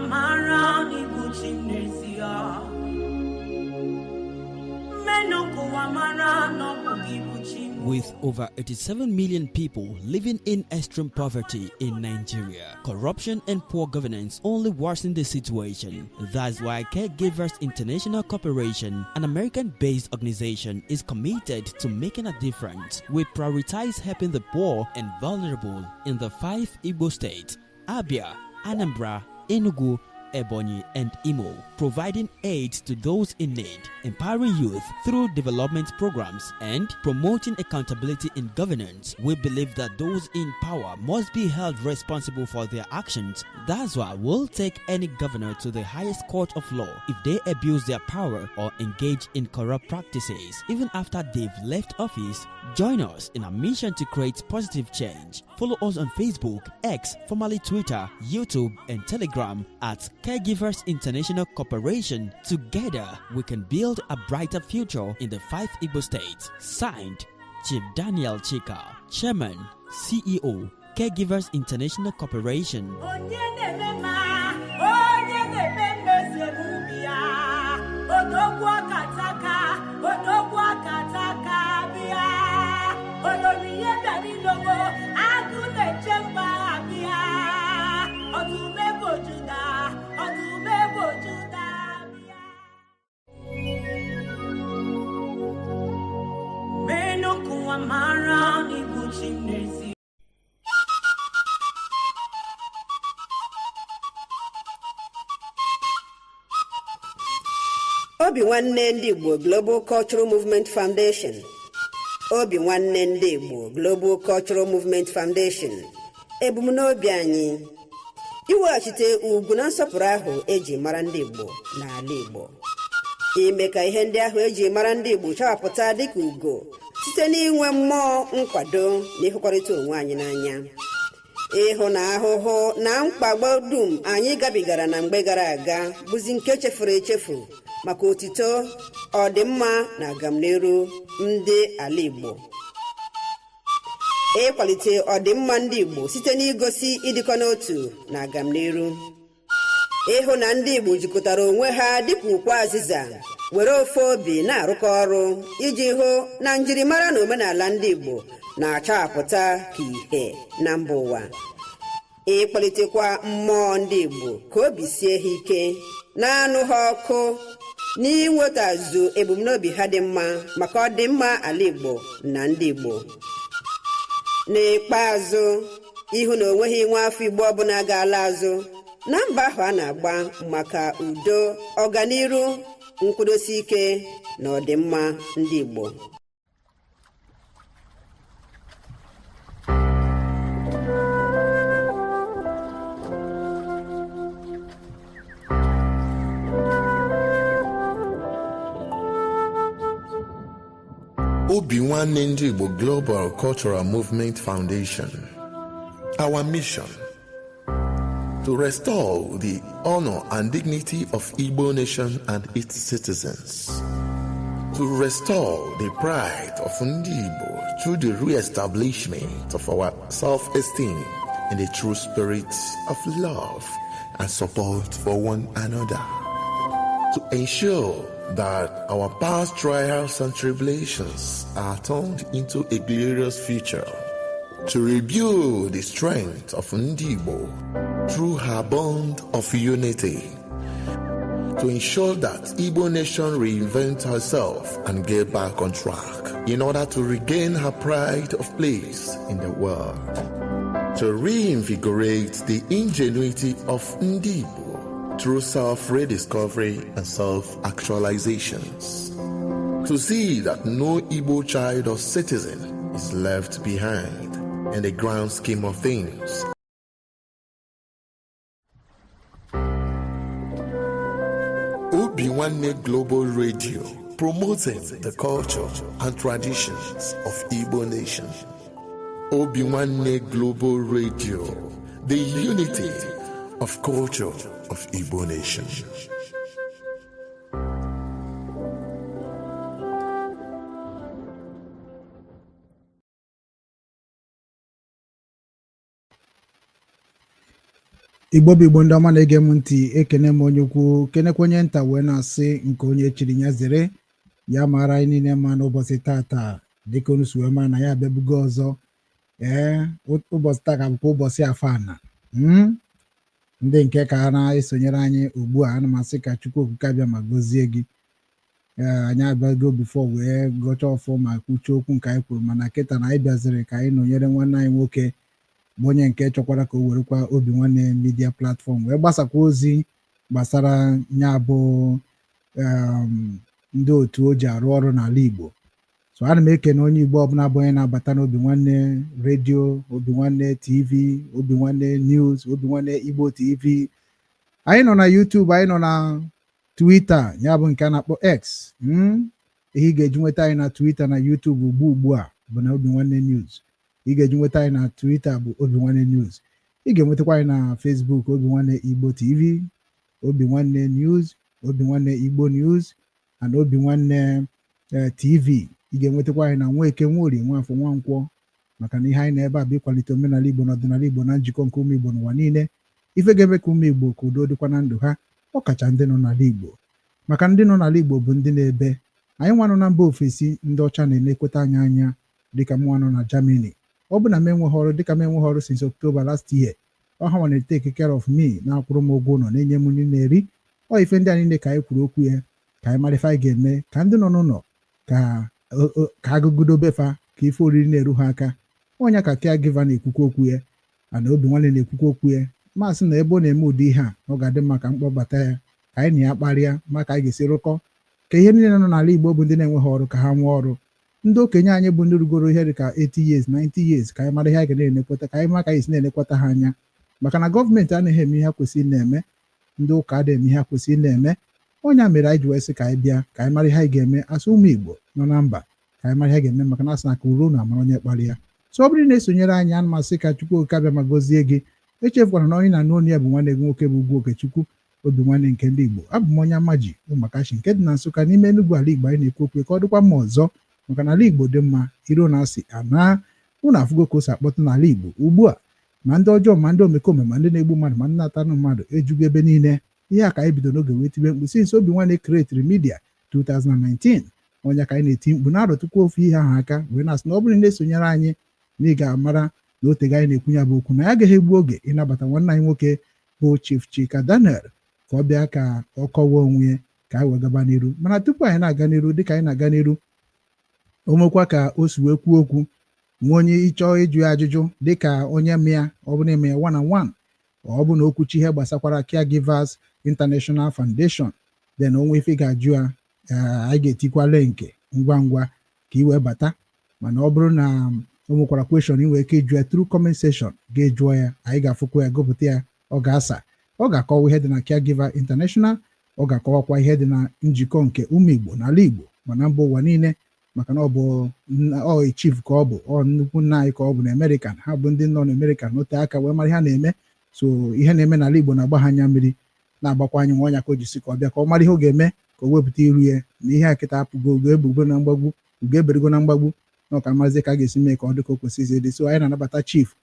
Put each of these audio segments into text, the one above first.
Mara na ịbụ chi m n'ezie. Menụ ka ụwa mara na ọ bụ gị bụ chi m. With over 87 million people living in extreme poverty in Nigeria, corruption and poor governance only worsen the situation. That's why Caregivers International Corporation, an American based organization, is committed to making a difference. We prioritize helping the poor and vulnerable in the five Igbo states: Abia, Anambra, Enugu, Ebonyi, and Imo, providing aid to those in need, empowering youth through development programs, and promoting accountability in governance. We believe that those in power must be held responsible for their actions. That's why we'll take any governor to the highest court of law if they abuse their power or engage in corrupt practices, even after they've left office. Join us in our mission to create positive change. Follow us on Facebook, X, formerly Twitter, YouTube, and Telegram at Caregivers International Corporation. Together, we can build a brighter future in the five Igbo states. Signed, Chief Daniel Chika, Chairman, CEO, Caregivers International Corporation. Onye na-eme mma, onye na-eme mmezi emume ya, odogwu akataka, odogwu akataka bịa, olori ihe bịara ilogo agụ na-eche mba bịa, ọdụm ebo Juda, ọdụm ebo Juda bịa. Menụ ka ụwa mara na ịbụ chi m n'ezie. Obi Nwanne Ndị Igbo Global Cultural Movement Foundation, Obi Nwanne Ndị Igbo Global Cultural Movement Foundation, ebumnobi anyị iweghachite ugwu na nsọpụrụ ahụ eji mara ndị Igbo n'ala Igbo, ime ka ihe ndị ahụ eji mara ndị Igbo chawapụta dịka ugo site n'inwe mmụọ nkwado na ịhụkọrịta onwe anyị n'anya, ịhụ na ahụhụ na mkpagbu dum anyị gabigara na mgbe gara aga bụzi nke chefuru echefu maka otito, ọdịmma na agamniru ndị ala Igbo, ịkwalite ọdịmma ndị Igbo site n'igosi ịdịkọ n'otu na agamniru, ịhụ na ndị Igbo jikọtara onwe ha dịka ukwu azịza, were ofe obi na-arụkọ ọrụ iji hụ na njirimara na omenala ndị Igbo na-achawapụta ka ìhè na mba ụwa, ịkpọlitekwa mmụọ ndị Igbo ka obi sie ha ike na-anụ ha ọkụ n'inwetazu ebumnobi ha dị mma maka ọdịmma ala Igbo na ndị Igbo. N'ikpeazụ, ịhụ na onweghị nwa afọ Igbo ọbụla ga-ala azụ na mba ahụ a na-agba maka udo, ọganiru, nkwụdosi ike na ọdịmma ndị Igbo. Obi Nwanne Ndị Igbo Global Cultural Movement Foundation. Our mission: to restore the honor and dignity of Igbo nation and its citizens, to restore the pride of Ndị Igbo through the re-establishment of our self-esteem in the true spirit of love and support for one another, to ensure that our past trials and tribulations are turned into a glorious future, to rebuild the strength of Ndị Igbo through her bond of unity, to ensure that Igbo nation reinvent herself and get back on track in order to regain her pride of place in the world, to reinvigorate the ingenuity of Ndị Igbo through self-rediscovery and self-actualizations, to see that no Igbo child or citizen is left behind in the grand scheme of things. Obi Nwanne Global Radio, promoting the culture and traditions of Igbo nation. Obi Nwanne Global Radio, the unity of culture of Igbo nation. Igbo bụ Igbo, ndị ọma na-ege m ntị, ekene m onye ukwu, kenekwa onye nta, wee na-asị nke onye chiri ya zere. Ya mara anyị niile mma n'ụbọchị tata. Dịka unu si wee mara na ya abịabugo ọzọ. Ee, ụbọchị taa ka bụkwa ụbọchị afọ. Ndị nke ka na-esonyere anyị ugbu a, ana m asị ka Chukwu Okike abịa ma gọzie gị. Ee, anyị abịago before wee gọchaa ọfọ ma kwuchie okwu nke anyị kwuru, mana kịta na anyị bịaziri ka anyị nọnyere nwanne anyị nwoke, bụ onye nke chọkwara ka o werekwa Obi Nwanne Media platform wee gbasakwa ozi gbasara ya bụ ndị otu o ji arụ ọrụ n'ala Igbo. So ana m ekene onye Igbo ọbụla bụ onye na-abata n'Obi Nwanne Radio, Obi Nwanne TV, Obi Nwanne News, Obi Nwanne Igbo TV. Anyị nọ na YouTube, anyị nọ na Twitter, ya bụ nke a na-akpọ X. Ihe ị ga-eji nweta anyị na Twitter na YouTube ugbu a bụ na Obi Nwanne News. Ị ga-eji nweta anyị na Twitter bụ Obi Nwanne News. Ị ga-enwetakwa anyị na Facebook, Obi Nwanne Igbo TV, Obi Nwanne News, Obi Nwanne Igbo News and Obi Nwanne TV. Ị ga-enwetakwa anyị na Nweke, Nworie, Nwafọ, Nwankwọ, maka na ihe anyị na ebe a bụ ịkwalite omenala Igbo na ọdịnala Igbo na njikọ nke ụmụ Igbo n'ụwa niile. Ife ga-eme ka ụmụ Igbo ka udo dịkwa na ndụ ha, ọ kacha ndị nọ n'ala Igbo, maka ndị nọ n'ala Igbo bụ ndị na-ebe anyị nwa nọ na mba ofesi, ndị ọcha na-enekweta anyị anya, dịka mụnwa nọ na Germany. Ọ bụ na m enweghị ọrụ, dịka m enweghị ọrụ since October last year, ọ ha nwa na-take care of me, na-akwụrụ m ụgwọ ụlọ, na-enye m nri na-eri. Ọ ife ndị a niile ka anyị kwuru okwu ya, ka anyị mara ife anyị ga-eme ka ndị nọ n'ụlọ ka agụgụdobe fa, ka ife oriri na-eru ha aka. Ọnya ka caregiver na-ekwukwa okwu ya ana Obi Nwanne na-ekwukwa okwu ya. Masị na ebe ọ na-eme ụdị ihe a na ọ ga-adị mma ka mkpọbata ya, ka anyị na ya kparịa, maka anyị ga-esi rụkọ ka ihe niile nọ n'ala Igbo bụ ndị na-enweghị ọrụ ka ha nwee ọrụ. Ndị okenye anyị bụ ndị rugoro ihe dị ka 80 years, 90 years, ka anyị mara ihe anyị ga na-enekwata, ka anyị mara ka anyị si na-enekwata ha anya, maka na gọọmenti anaghị eme ihe ha kwesịrị na-eme, ndị ụka adịghị eme ihe ha kwesịrị na-eme. Ọnya mere anyị ji wee sị ka anyị bịa ka anyị mara ihe anyị ga-eme asụ ụmụ Igbo nọ na mba, ka anyị mara ihe anyị ga-eme, maka na asị na ka uruo na amara onye kpara ya. So ọ bụrụ na na-esonyere anyị, ana m asị ka Chukwu Okike abịa ma gọzie gị. Echefukwara na onye na-anụ onu ya bụ nwanne gị nwoke bụ Ugwu Okechukwu, Obi Nwanne nke ndị Igbo. Abụ m onye Amaji Ụmụakachi nke dị na Nsụka n'ime Enugwu, ala Igbo. Anyị na-ekwu okwu ka ọ dịkwa mma ọzọ, maka na ala Igbo dị mma. Iro na-asị ana unu afụgo ka o si akpọtụ n'ala Igbo ugbu a, ma ndị ọjọọ, ma ndị omekome, ma ndị na-egbu mmadụ, ma ndị na-atanụ mmadụ ejugo ebe niile. Ihe a ka anyị bido n'oge wee tibe mkpu since Obi Nwanne createri media 2019. Onye ka anyị na-eti mkpu na-arụtụkwa ofu ihe ahụ aka, wee na-asị na ọ bụrụ na na-esonyere anyị na ị ga-amara na otego anyị na-ekwu ya bụ okwu, na ya agaghị egbu oge ịnabata nwanne anyị nwoke bụ Chief Chika Daniel ka ọ bịa ka ọ kọwaa onwe ya, ka anyị wee gaba n'iru. Mana tupu anyị na-aga n'iru, dịka anyị na-aga n'iru, o nwekwa ka o si wee kwuo okwu nwe onye ịchọọ ịjụ ya ajụjụ, dịka onye mịa, ọ bụ na eme ya one on one, ọ bụ na okwuchi ihe gbasakwara Caregivers International Foundation, then onwe ife ị ga-ajụ ya, anyị ga-etikwa link ngwa ngwa ka ị wee bata. Mana ọ bụrụ na o nwekwara question ị nwere ike ịjụ ya through comment section, ga-ejụọ ya, anyị ga-afụkwa ya, gụpụta ya. Ọ ga-asa, ọ ga-akọwa ihe dị na Caregiver International, ọ ga-akọwakwa ihe dị na njikọ nke ụmụ Igbo n'ala Igbo ma na mba ụwa niile, maka na ọ bụ ọ chief ka ọ bụ, ọ nnukwu nna anyị ka ọ bụ na American. Ha bụ ndị nọ na America n'ote aka wee mara ihe a na-eme. So ihe na-eme n'ala Igbo na-agba ha anya mmiri, na-agbakwa anyị nwa ọnya ka o jisi ka ọ bịa ka ọ mara ihe ọ ga-eme ka o wepụta iru ya na ihe a kịta apụgo. Ugo ebugo na mgbagbu, ugo eberigo na mgbagbu, na ọka mazi ka a ga-esi mee ka ọ dị ka o kwesịrị ịdị. So anyị na-anabata chief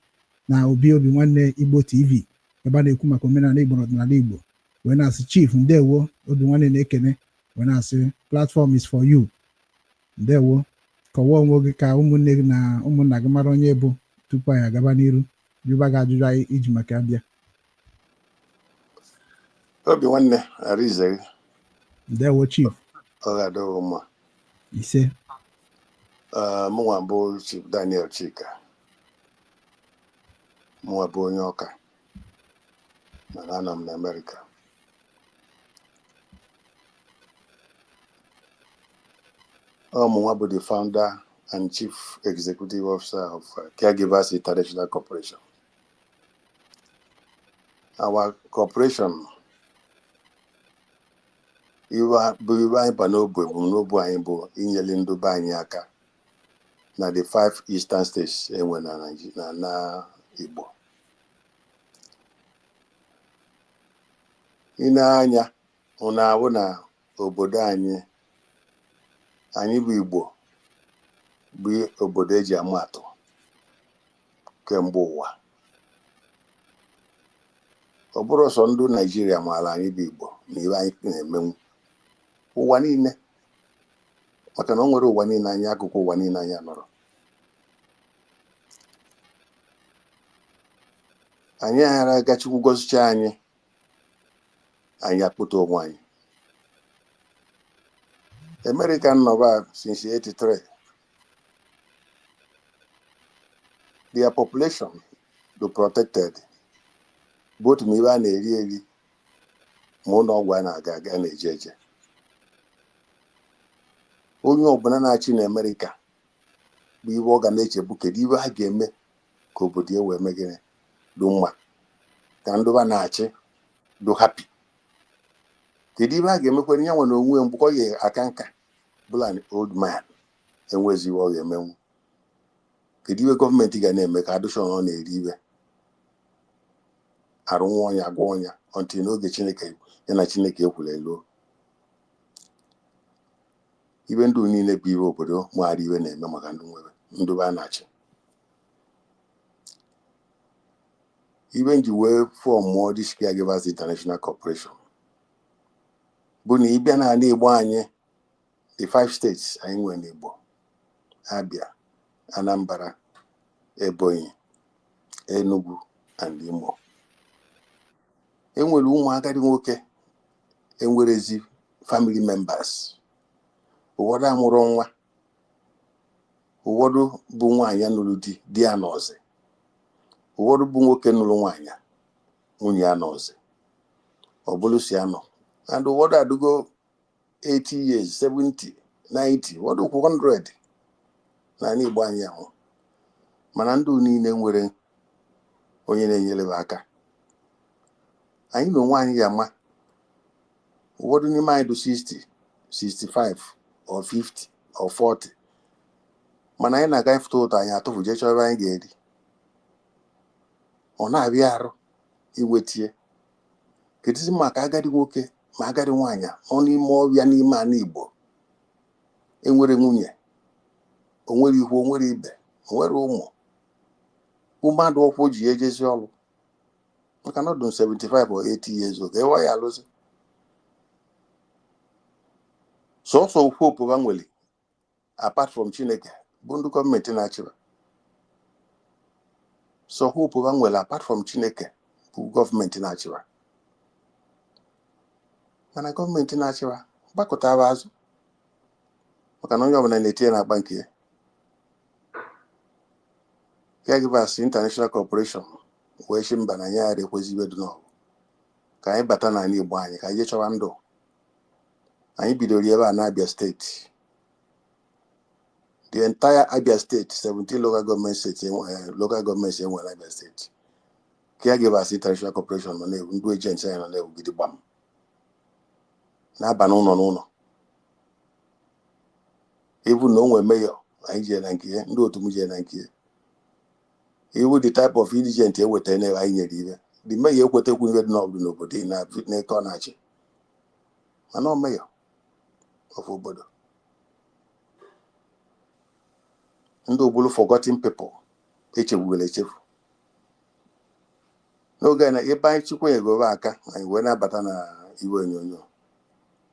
na Obi Nwanne Igbo TV, ebe a na-ekwu maka omenala Igbo na ọdịnala Igbo, wee na-asị chief ndewo. Obi Nwanne na-ekene wee na-asị platform is for you. Ndewo. Kọwaa onwe gị ka ụmụnne gị na ụmụnna gị mara onye bụ tupu anyị agaba n'iru jụba gị ajụjụ anyị iji maka ya bịa. Obi Nwanne, arize gị. Ndewo, chief. Ọ ga-adịghị mma. Ise. Mụnwa bụ Chief Daniel Chika. Mụnwa bụ onye Ọka, mana anọ m na Amerịka. Ọ mụnwa bụ the founder and chief executive officer of Caregivers International Corporation. Our corporation bụ iwe anyị ba n'obu, ebumnobi anyị bụ inyere ndị be anyị aka na the five eastern states enwe na Naịjirịa na Igbo. I nee anya hụ na ahụ na obodo anyị, anyị bụ Igbo, bụ obodo eji ama atụ kemgbe ụwa. Ọ bụrụ sọ ndị Naijiria maara anyị bụ Igbo na ibe anyị na-emenwu ụwa niile, maka na o nwere ụwa niile anyị, akụkụ ụwa niile anyị nọrọ. Anyị aghara aga Chukwu gọzicha anyị, anyị akpụta onwe anyị. America nọba since 83, their population do protected, both ma ibe a na-eri eri ma ụlọ ọgwụ a na-aga aga na-eje eje. Onye ọbụla na-achị na Amerịka bụ iwe ọ ga na-echebu kedu iwe ha ga-eme ka obodo ya wee megịrị dị mma, ka ndụba na-achị dị happy. Kedu ibe a ga-emekwa ya nwere onwe ya mgbe ọ ga-aka nka bụla an old man, enwezi iwe ọ ga-emenwu. Kedu iwe gọọmenti ga na-eme ka adụshọn ọ na-eri iwe arụ nwa ọnya gwọ ọnya until n'oge Chineke ya na Chineke ekwuru eluo. Iwe ndụ niile bụ iwe obodo maara iwe na-eme maka ndị nwere ndụba a na-achị. Iwe nji wee fọmụọ this Caregivers International Corporation bụ na ịbịa n'ala Igbo anyị, the 5 states anyị nwere n'Igbo: Abia, Anambra, Ebonyi, Enugu and Imo. Enwere ụmụ agadi nwoke enwerezi family members, ụfọdụ amụrụ nwa, ụfọdụ bụ nwaanyị nụrụ di, di ya nọzi, ụfọdụ bụ nwoke nụrụ nwaanyị, nwunye ya nọzi, ọ bụrụ si anọ, and ụfọdụ adụgo 80 years, 70, 90, ụfọdụ 100 n'ala Igbo anyị ahụ. Mana ndụ niile nwere onye na-enyere ha aka. Anyị na onwe anyị ga-ama ụfọdụ n'ime anyị dị 60, 65 or 50 or 40, mana anyị na-aga ịfụta ụtọ anyị atụfu jee chọọ ebe anyị ga-eri. Ọ na-abịa arụ iwetie. Kedụzi maka agadi nwoke ma agadi nwaanyị nọ n'ime ọrịa n'ime ala Igbo, enwere nwunye, onwere ikwu, onwere ibe, onwere ụmụ, mmadụ ọkwụ ji ejezi ọrụ, maka na ọ dị 75 or 80 years old, ka ya alụzi. Sọsọ hope ha nwere apart from Chineke bụ ndị gọọmenti na-achịba. So hope ha nwere apart from Chineke bụ gọọmenti na-achịba. Mana gọọmenti na-achịba gbakọtara azụ, maka na onye ọbụla na-etinye n'akpa nke ya. Caregivers International Corporation wee sị mba na anyị aghara ekwezi iwe dị n'ọgụ, ka anyị bata n'ala Igbo anyị, ka anyị jee chọwa ndụ. Anyị bidoro ebe a na Abia steeti, the entire Abia steeti, 17 local government steeti, local government enwere Abia steeti. Caregivers International Corporation nọ na-ewu, ndị ejenti anyị nọ na-ewu gidigbam na-aba n'ụlọ n'ụlọ. Ibu na o nwee meyọ anyị jere na nke ya, ndị otu m jere na nke ya. Iwu the type of indigent eweta na anyị nyere ibe the mayor ekwetekwu ibe dị n'ọbụla n'obodo n'eke ọ na-achị, mana ọ mayor of obodo. Ndị ogbulu forgotten people echegbugoro echefu n'oge na ebe anyị chukwu nyegoro aka anyị wee na-abata na iwe onyonyo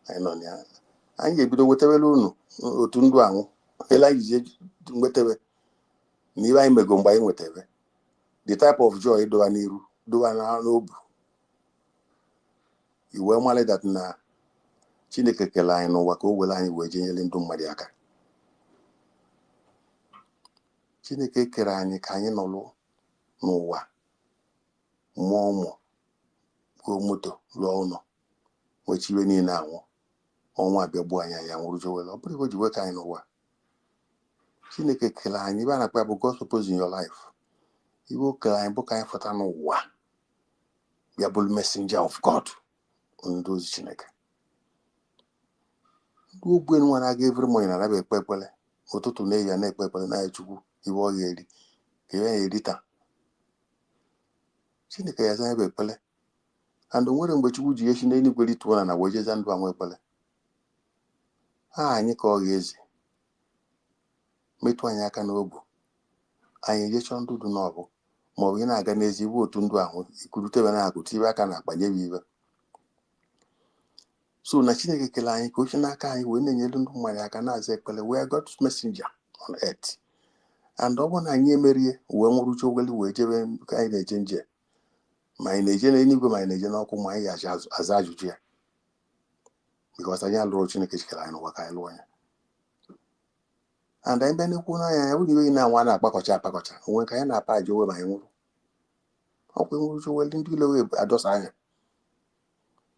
anyị nọ na ya. Anyị ga-ebido wetewere unu otu ndụ anwụ ele anyị ji nwetebe na ibe anyị mego mgbe anyị nwetebe the type of joy dowa n'iru dowa n'obu iwe mmalị that na Chineke kele anyị n'ụwa ka o were anyị wee jenyere ndụ mmadụ aka. Chineke kere anyị ka anyị nọlụ n'ụwa mụọ ụmụ, gụọ moto, lụọ ụlọ, nwechi iwe niile anwụ ọnwa abịa gbuo anyị, ya nwụrụ jowere. Ọ bụrụ iwe ji weka anyị n'ụwa. Chineke kere anyị ibe a na-akpa bụ God's purpose in your life. Iwe o kere anyị bụ ka anyị fụta n'ụwa bịa bụrụ messenger of God, ndị ozi Chineke. Ndị ogbe nwa na-aga every morning na-anaba ekpe ekpere ụtụtụ na ehihie, na-ekpe ekpere na Chukwu iwe ọ ga-eri ka ihe ya eri taa. Chineke ya aza ebe ekpere, and o nwere mgbe Chukwu ji esi n'eluigwe rituo na na wee jeza ndụ anwa ekpere ha anyị ka ọ ga-ezi metụ anyị aka n'obu anyị ejechọ ndụ dị n'ọbụ Maọbụ ị na-aga n'ezi iwu otu ndụ ahụ ikurutebe na-akụ tibe aka na akpa nye ya ibe. So na Chineke kele anyị ka o si n'aka anyị wee na-enyere ndị mmadụ aka na-aza ekpere. We are God's messenger on earth, and ọ bụrụ na anyị emerie wee nwụrụcha ogele wee jebe ka anyị na-eje nje, ma anyị na-eje n'eluigwe, ma anyị na-eje n'ọkụ, ma anyị ga-aza aza ajụjụ ya, because anyị alụrụ Chineke chikere anyị n'ụwa ka anyị lụọ ya. And anyị bịa n'ekwu n'anya ya bụrụ iwe na-anwa na-akpakọcha akpakọcha onwe ka anyị na-apa aja onwe ma anyị nwụrụ ọkwa nwụrụcha onwe ndị ile wee adọsa anya.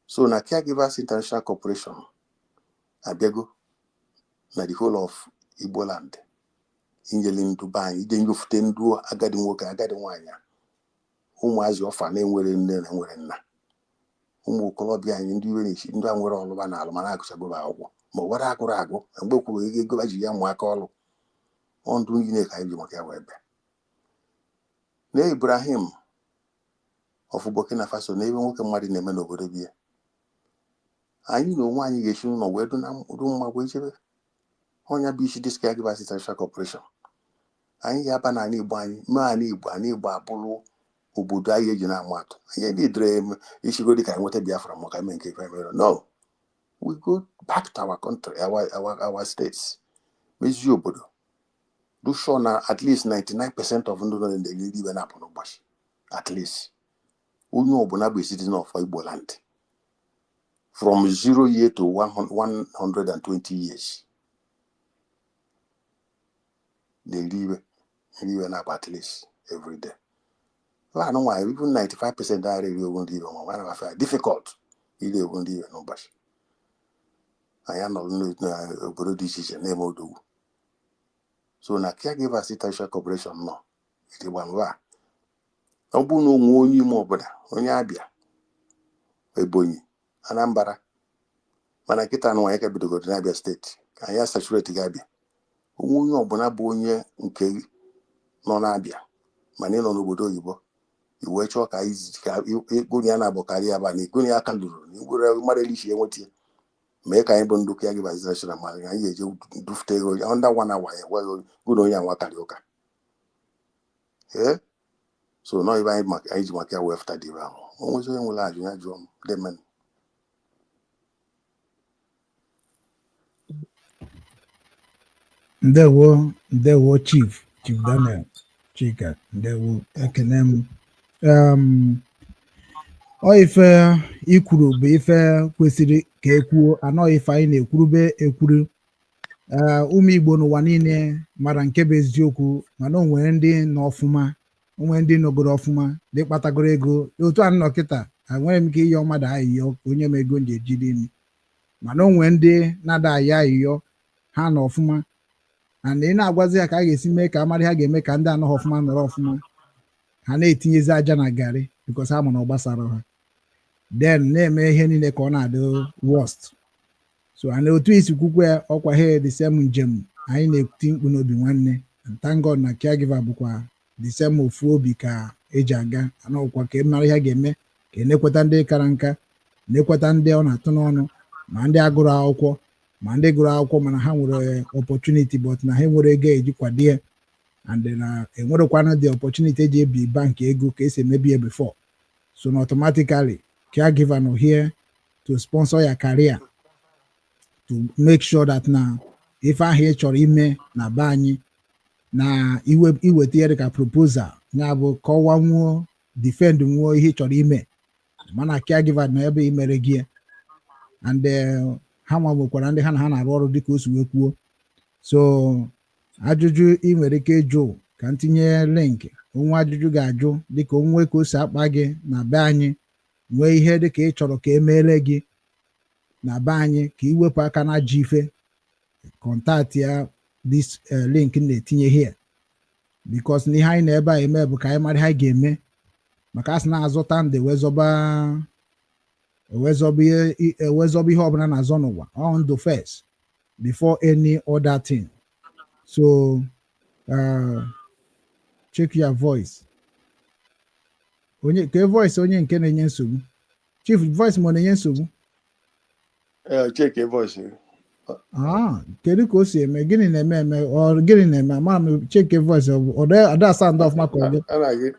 So na Caregivers International Corporation abịago na the whole of Igbo land inyere ndụ be anyị, ije nyofute ndụ agadi nwoke, agadi nwaanyị, ụmụazị ọfa na-enwere nne na enwere nna, ụmụ okorobịa anyị ndị iwe na-echi, ndị a nwere ọlụba na alụ mana agụchagoba akwụkwọ, ma ọ gwara agụrụ agụ mgbe kwuru ego ego ji ya mụ aka ọlụ. Ọ ndụ niile ka anyị ji maka ya wee bịa na Ibrahim of Burkina Faso na ebe nwoke mmadụ na-eme n'obodo bie anyị na onwe anyị ga-esi n'ụlọ wee du na du mma wee jebe ọnya bụ isi this Caregivers International Corporation. Anyị ga-aba n'ala Igbo, anyị mee ala Igbo, ala Igbo abụrụ obodo anyị eji na-amụ atụ. Anyị nidere isigo dị ka anyị nweta Biafra maka ime nke ife mere. No, we go back to our country, our states, mezie obodo, do sure na at least 99% of ndị nọ na-eri ibe na-apụ n'ụbọchị, at least onye ọbụla bụ citizen of Igbo land from 0 year to 120 years na-eri ibe eri ibe na-akpa at least every day. Anụ nwaanyị, even 95% ara eri ogwu ndị ibe ma nwa na difficult iri ogwu ndị ibe n'ụbọchị. Anyị anọrọ n'obodo dị iche iche na-eme odogwu. So na Caregivers International Corporation nọ gidigbamba. Ọ bụrụ na onwe onye ime ọbụla, onye Abịa, Ebonyi, Anambra, mana nkịta na nwaanyị ka bidogoro n'Abịa Steeti ka anyị saturate ga-abịa, onwe onye ọbụla bụ onye nke nọ n'Abịa mana ị nọ n'obodo oyibo, i wee chọọ ka ka ego ya na-abụ karịa aba na ego ya aka lụrụ na igwere mmadụ elichi enweta ya, mee ka anyị bụ ndị Caregivers International, ma anyị ga-eje dufute ego under one hour ya gwa gụ na onye anwa karịa ụka. Ee, so nọ ebe anyị anyị ji maka ya wee fụta dị ebe ahụ. O nwezi onye nwere ajụ ya jụọ m demen. Ndewo, ndewo, Chief Daniel Chika, ndewo, ekene m. Ọ ife ikwuru bụ ife kwesịrị ka e kwuo, anọ ife anyị na-ekwurube ekwuru. Ee, ụmụ Igbo n'ụwa niile mara nke bụ eziokwu, mana o nwere ndị nọ ọfụma, o nwere ndị nọgoro ọfụma, ndị kpatagoro ego otu a nọ kịta. Enweghị m ike ịyọ mmadụ ayịyọ ka onye m ego m ji ejiri imi, mana o nwere ndị na-ada ayọ ayịyọ, ha nọ ọfụma, and ị na-agwazi ya ka a ga-esi mee ka amara ha ga-eme ka ndị anọghị ọfụma nọrọ ọfụma, ha na-etinyezi aja na garị because ha ma na ọ gbasara ha, then na-eme ihe niile ka ọ na-adị worst. So and otu isi kwukwe ọkwa ha the same njem anyị na-eti mkpu n'obi nwanne, and thank God na caregiver bụkwa the same ofu obi ka eji aga anọkwa ka mara ihe a ga-eme ka enekweta ndị kara nka, nekweta ndị ọ na-atụ n'ọnụ, ma ndị agụrụ akwụkwọ, ma ndị gụrụ akwụkwọ mana ha nwere opportunity but na ha enwere ego eji kwado ya, and na enwerekwana the opportunity eji ebi bank ego ka esi emebi ya before. So na automatically caregiver nọ here to sponsor your career, to make sure that na ife ahụ ị chọrọ ime na be anyị na iwe iweta ihe dịka proposal ya bụ kọwaa nwuo, defend nwuo ihe ị chọrọ ime, mana caregiver nọ ebe imere gị ya. And ha nwa nwekwara ndị ha na ha na-arụ ọrụ dịka o si wee kwuo. So ajụjụ ị nwere ike ịjụ ka m tinye link onwe ajụjụ ga-ajụ dịka onwe ka o si akpa gị na be anyị, nwee ihe dịka ị chọrọ ka emeere gị na be anyị, ka iwepụ aka na ajọ ife, contact ya this link m na-etinye here, because na ihe anyị na ebe a eme bụ ka anyị mara ihe anyị ga-eme, maka a sị na-azụta ndị wee zọba ihe ọbụla na-azọ n'ụwa, ọ ndụ first before any other thing. So check your voice, onye ka voice onye nke na-enye nsogbu, chief voice ma ọ na-enye nsogbu. Ee, check voice. Ah, kedu ka o si eme? Gịnị na-eme eme? Ọ gịnị na-eme? Ama m. Check voice, ọ bụ ọ da sound ọfụma ka ọ dị. A na-agị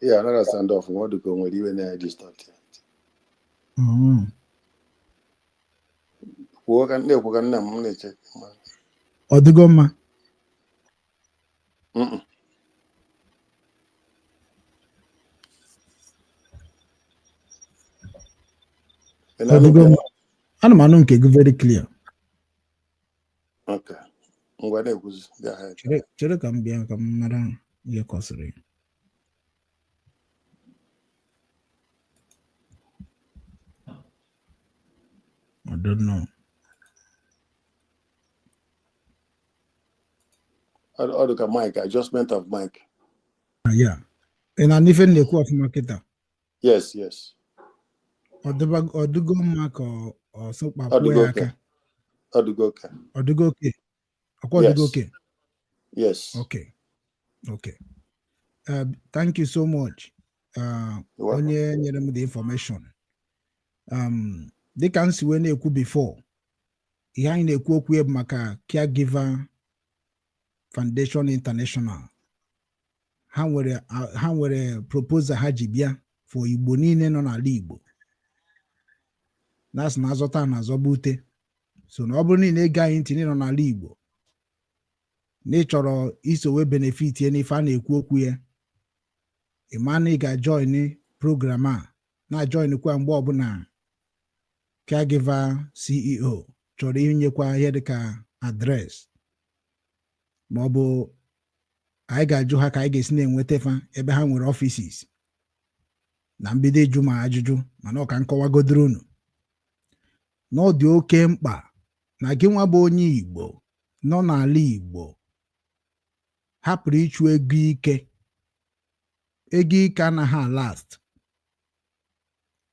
Ya anara sound off, ọ dị ka o nwere iwe na-distort ya. Kwuo ka na-ekwu ka nna m na-eche. Ọ dịgo mma? Mm-mm. Ị Ọ na-anụ dịgo nke m? mma. Ana m anụ nke gị very clear. Okay. Ngwa, na-ekwuzi. Go ahead. Chere, chere ka m bịa ka m mara ihe kọsịrị ya. I don't know. Ọ dị ka mic, adjustment of mic. Ah, yeah. Ị na-anụ ife m na-ekwu ọfụma kịta? Yes. Ọ dịgo mma ka ọ Ọ sụkpakwuo dịgo ya okay. aka? Ọ dịgo okay. Ọ dịgo oke? Ọkwa ọ dịgo Yes. oke? Yes. Okay. Thank you so much. You're welcome. Onye nyere m the information. Dịka m si wee na-ekwu before, ihe anyị na-ekwu okwu ya bụ maka Caregiver Foundation International. Ha nwere proposal ha ji bịa for Igbo niile nọ n'ala Igbo. Na-asị na azọta na azọba ute. So na ọ bụrụ niile ege anyị ntị nọ n'ala Igbo na ị chọrọ iso wee benefit ya n'ife a na-ekwu okwu ya, ị ma na ị ga-join program a na-join kwa mgbe ọbụla caregiver CEO chọrọ inyekwa ihe dịka address, ma ọ bụ anyị ga-ajụ ha ka anyị ga-esi na-enweta fa ebe ha nwere offices. Na mbido ịjụ ma ajụjụ, mana ọ ka nkọwagodoro unu na ọ dị oke mkpa na gị nwa bụ onye Igbo nọ n'ala Igbo hapụrụ ịchụ ego ike. Ego ike anaghị last.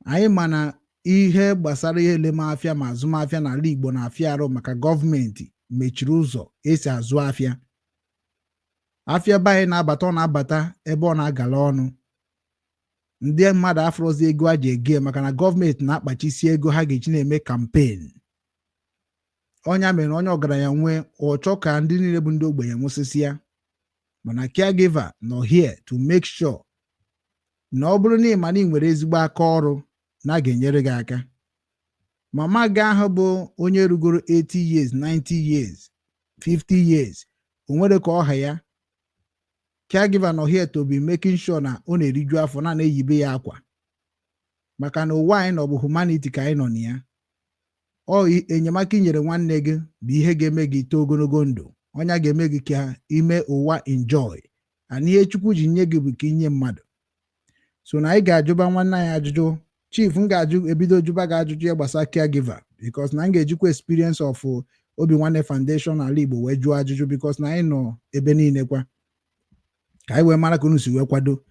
Anyị ma na ihe gbasara ihe elemafịa ma azụmahịa n'ala Igbo na-afịa arụ maka gọọmenti mechiri ụzọ esi azụ afịa. Afịa be anyị na-abata, ọ na-abata ebe ọ na-agala ọnụ. Ndị mmadụ afụrụzi ego a ji ego ya maka na gọọmenti na-akpachisi ego ha ga-eji na-eme campaign. Ọnya mere onye ọgaranya nwee ọchọ ka ndị niile bụ ndị ogbenye nwụsịsịa. Mana caregiver nọ here to make sure na ọ bụrụ na ị ma na ị nwere ezigbo aka ọrụ na a ga-enyere gị aka. Mama gị ahụ bụ onye rugoro 80 years, 90 years, 50 years, o nwere ka ọha ya, caregiver nọ here to be making sure na ọ na-eriju afọ na na-eyibe ya akwa, maka na ụwa anyị nọ bụ humanity ka anyị nọ na ya. Ọ enyemaka inyere nwanne gị bụ ihe ga-eme gị too ogologo ndụ, ọnya ga-eme gị ka ime ụwa enjoy, and ihe Chukwu ji nye gị bụ ka inye mmadụ. So na anyị ga-ajụba nwanne anyị ajụjụ. Chief, m ga-ajụ, ebido jụba gị ajụjụ ya gbasara caregiver, because na m ga-ejikwa experience of Obi Nwanne Foundation ala Igbo wee jụọ ajụjụ, because na anyị nọ ebe niile kwa ka anyị wee mara ka unu si wee kwado.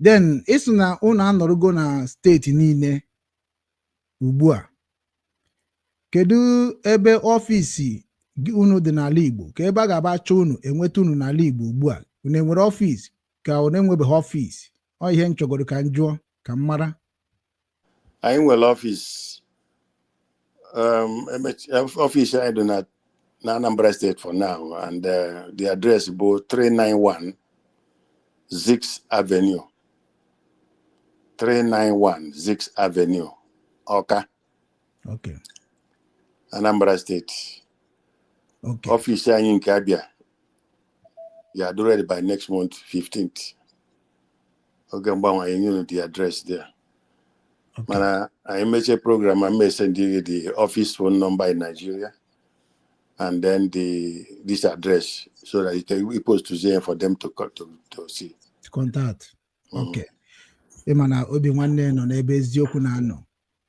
Then ịsị na unu anọrọgo na steeti niile ugbu a, kedu ebe office gị unu dị n'ala Igbo, ka ebe a ga-aba chọọ unu enweta unu n'ala Igbo ugbu a? Unu enwere office ka unu enwebeghị office? Ọ ihe m chọgoro ka m jụọ ka m mara. Anyị nwere office. Office anyị dị na Anambra State for now, and the address bụ 391 Zix Avenue, 391 Zix Avenue, Ọka, Anambra State. Office anyị nke Abia ya dị ready by next month 15th. Oge mgbanwe anyị nye unu the address there. Mana anyị mechie program a, m send gị the office phone number in Nigeria and then this address so that you can post to there for them to see. Contact. Okay, ịma na Obi Nwanne nọ n'ebe eziokwu na-anọ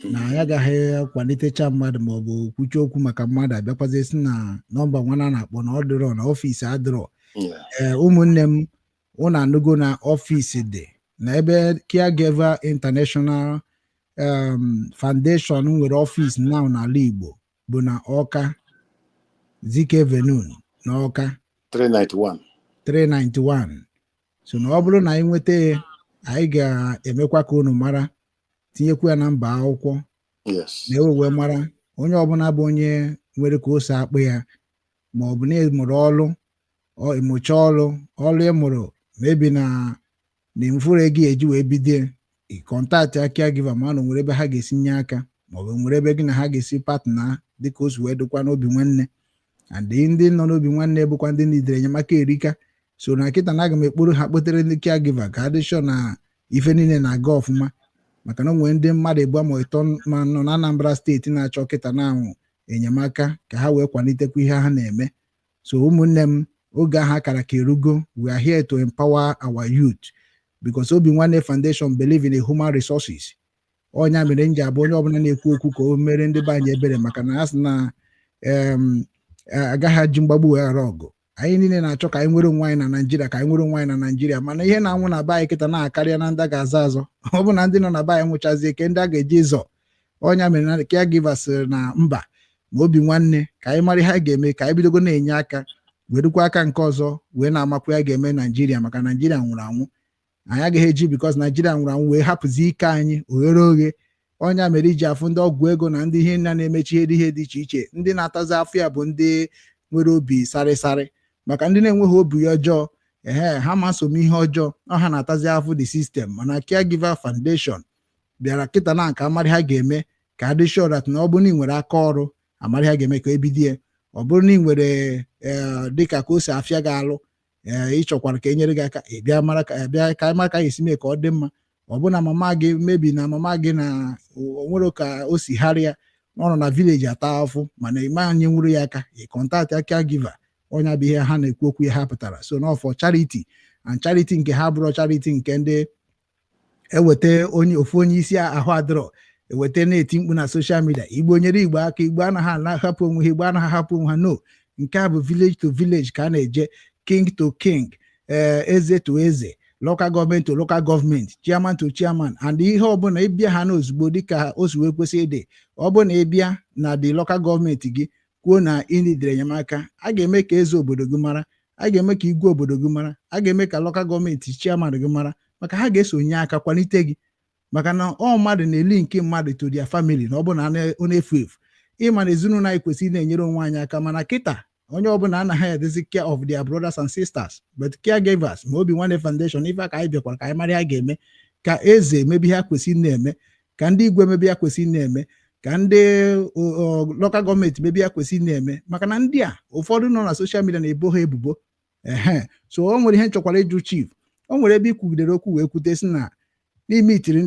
na anyị agaghị akwalitecha mmadụ ma ọ bụ kwuchie okwu maka mmadụ abịakwazi si na nọmba nwana a na-akpọ na ọ dịrọ na office adịrọ. Ee, ụmụnne m, unu anụgo na office dị na ebe Caregiver International Foundation nwere office now n'ala Igbo bụ na Ọka, Zik Avenue na Ọka. 391. 391. So na ọ bụrụ na anyị nweta ya, anyị ga-emekwa ka unu mara, tinyekwa ya na mba akwụkwọ Yes. na ewe wee mara onye ọbụla bụ onye nwere ka o si akpụ ya, ma ọ bụ na ịmụrụ ọrụ, ọ ịmụcha ọrụ, ọrụ ịmụrụ mebi na Na mfụrụ ego ya eji wee bido, ị contact caregiver ma na nwere ebe ha ga-esi nye aka, maọbụ nwere ebe gị na ha ga-esi partner, dịka o si wee dịkwa n'Obi Nwanne. And ndị nọ n'Obi Nwanne bụkwa ndị nidere enyemaka erika. So na kịta na aga m ekporo ha kpotere ndị caregiver ka ha dị sure na ife niile na-aga ọfụma, maka na o nwere ndị mmadụ ịbụọ ma ịtọ ma nọ na Anambra Steeti na-achọ kịta na ahụ enyemaka ka ha wee kwalitekwa ihe ha na-eme. So ụmụnne m, oge ahụ akara ka erugo. We are here to empower our youth because Obi Nwanne Foundation believe in the human resources. Ọnya mere m ji abụ onye ọbụla na-ekwu okwu ka o mere ndị be anyị ebere, maka na a sị na agaghị aji mgbagbu wee ghara ọgụ. Anyị niile na-achọ ka anyị nwere onwe anyị na Naijiria, ka anyị nwere onwe anyị na Naijiria, mana ihe na-anwụ na be anyị kịta na-akarịa na ndị a ga-azọ azọ. Ọ bụ na ndị nọ na be anyị nwụchazie, ke ndị a ga-eji zọ? Ọnya mere na caregivers sịrị na mba, ma Obi Nwanne, ka anyị mara ihe a ga-eme, ka anyị bidogo na-enye aka, werukwa aka nke ọzọ wee na-amakwa ya ga-eme Naijiria, maka Naijiria nwụrụ anwụ. Anyị agaghị eji because Naijiria nwụrụ anwụ wee hapụzi ike anyị oghere oghe. Ọnya mere iji afụ ndị ọgwụ ego na ndị ihe nna na-emechi ihe dị, ihe dị iche iche. Ndị na-atazi afọ ya bụ ndị nwere obi sarịsarị, maka ndị na-enweghị obi ọjọọ, ehe, ha ma nsom ihe ọjọọ ọ ha na-atazi afụ the system. Mana Caregiver Foundation bịara kịta na nke amarị ha ga-eme ka adị sure that na ọ bụrụ na ị nwere aka ọrụ, amarị ha ga-eme ka ebidie. Ọ bụrụ na ị nwere, ee, dịka ka o si afịa gị alụ, ee, ị chọkwara ka e nyere gị aka, ị bịa mara ka bịa ka anyị mara ka anyị esi mee ka ọ dị mma. Ọ bụ na mama gị mebi, na mama gị na o nwere ka o si harịa, ọ nọ na village ata afụ, mana ịma anyị nwuru ya aka, ị contact caregiver. Ọnya bụ ihe ha na-ekwu okwu ya ha pụtara. So no for charity and charity nke ha bụrụ charity nke ndị eweta onye ofu onye isi ahụ adịrọ eweta na-eti mkpu na social media, Igbo nyere Igbo aka, Igbo anaghị ahapụ onwe ha, Igbo anaghị ahapụ onwe ha. No, nke a bụ village to village ka a na-eje, king to king, ee, eze to eze, local government to local government, chairman to chairman. And ihe ọbụla ịbịa ha n'ozugbo dịka o si wee kwesị ịdị, ọ bụ na ịbịa na the local government gị kwuo na ị nidere enyemaka, a ga-eme ka eze obodo gị mara, a ga-eme ka igwe obodo gị mara, a ga-eme ka local government chairman gị mara, maka ha ga-esonye aka kwalite gị, maka na ọ mmadụ na-eli nke mmadụ to their family, na ọ bụ na ọ na-efu efu. Ịma na ezinụlọ anyị kwesịrị na-enyere onwe anyị aka, mana kịta onye ọbụla anaghị edezi care of their brothers and sisters. But caregivers ma Obi Nwanne Foundation, ife aka anyị bịakwara ka anyị mara ya ga-eme ka eze mebe ihe ha kwesịrị na-eme, ka ndị igwe mebe ya kwesịrị na-eme, ka ndị local government mebe ya kwesịrị na-eme, maka na ndị a ụfọdụ nọ na social media na-ebo ha ebubo. Ehe, so o nwere ihe m chọkwara ịjụ chief. O nwere ebe ikwugidere okwu wee kwute sị na n'ime itiri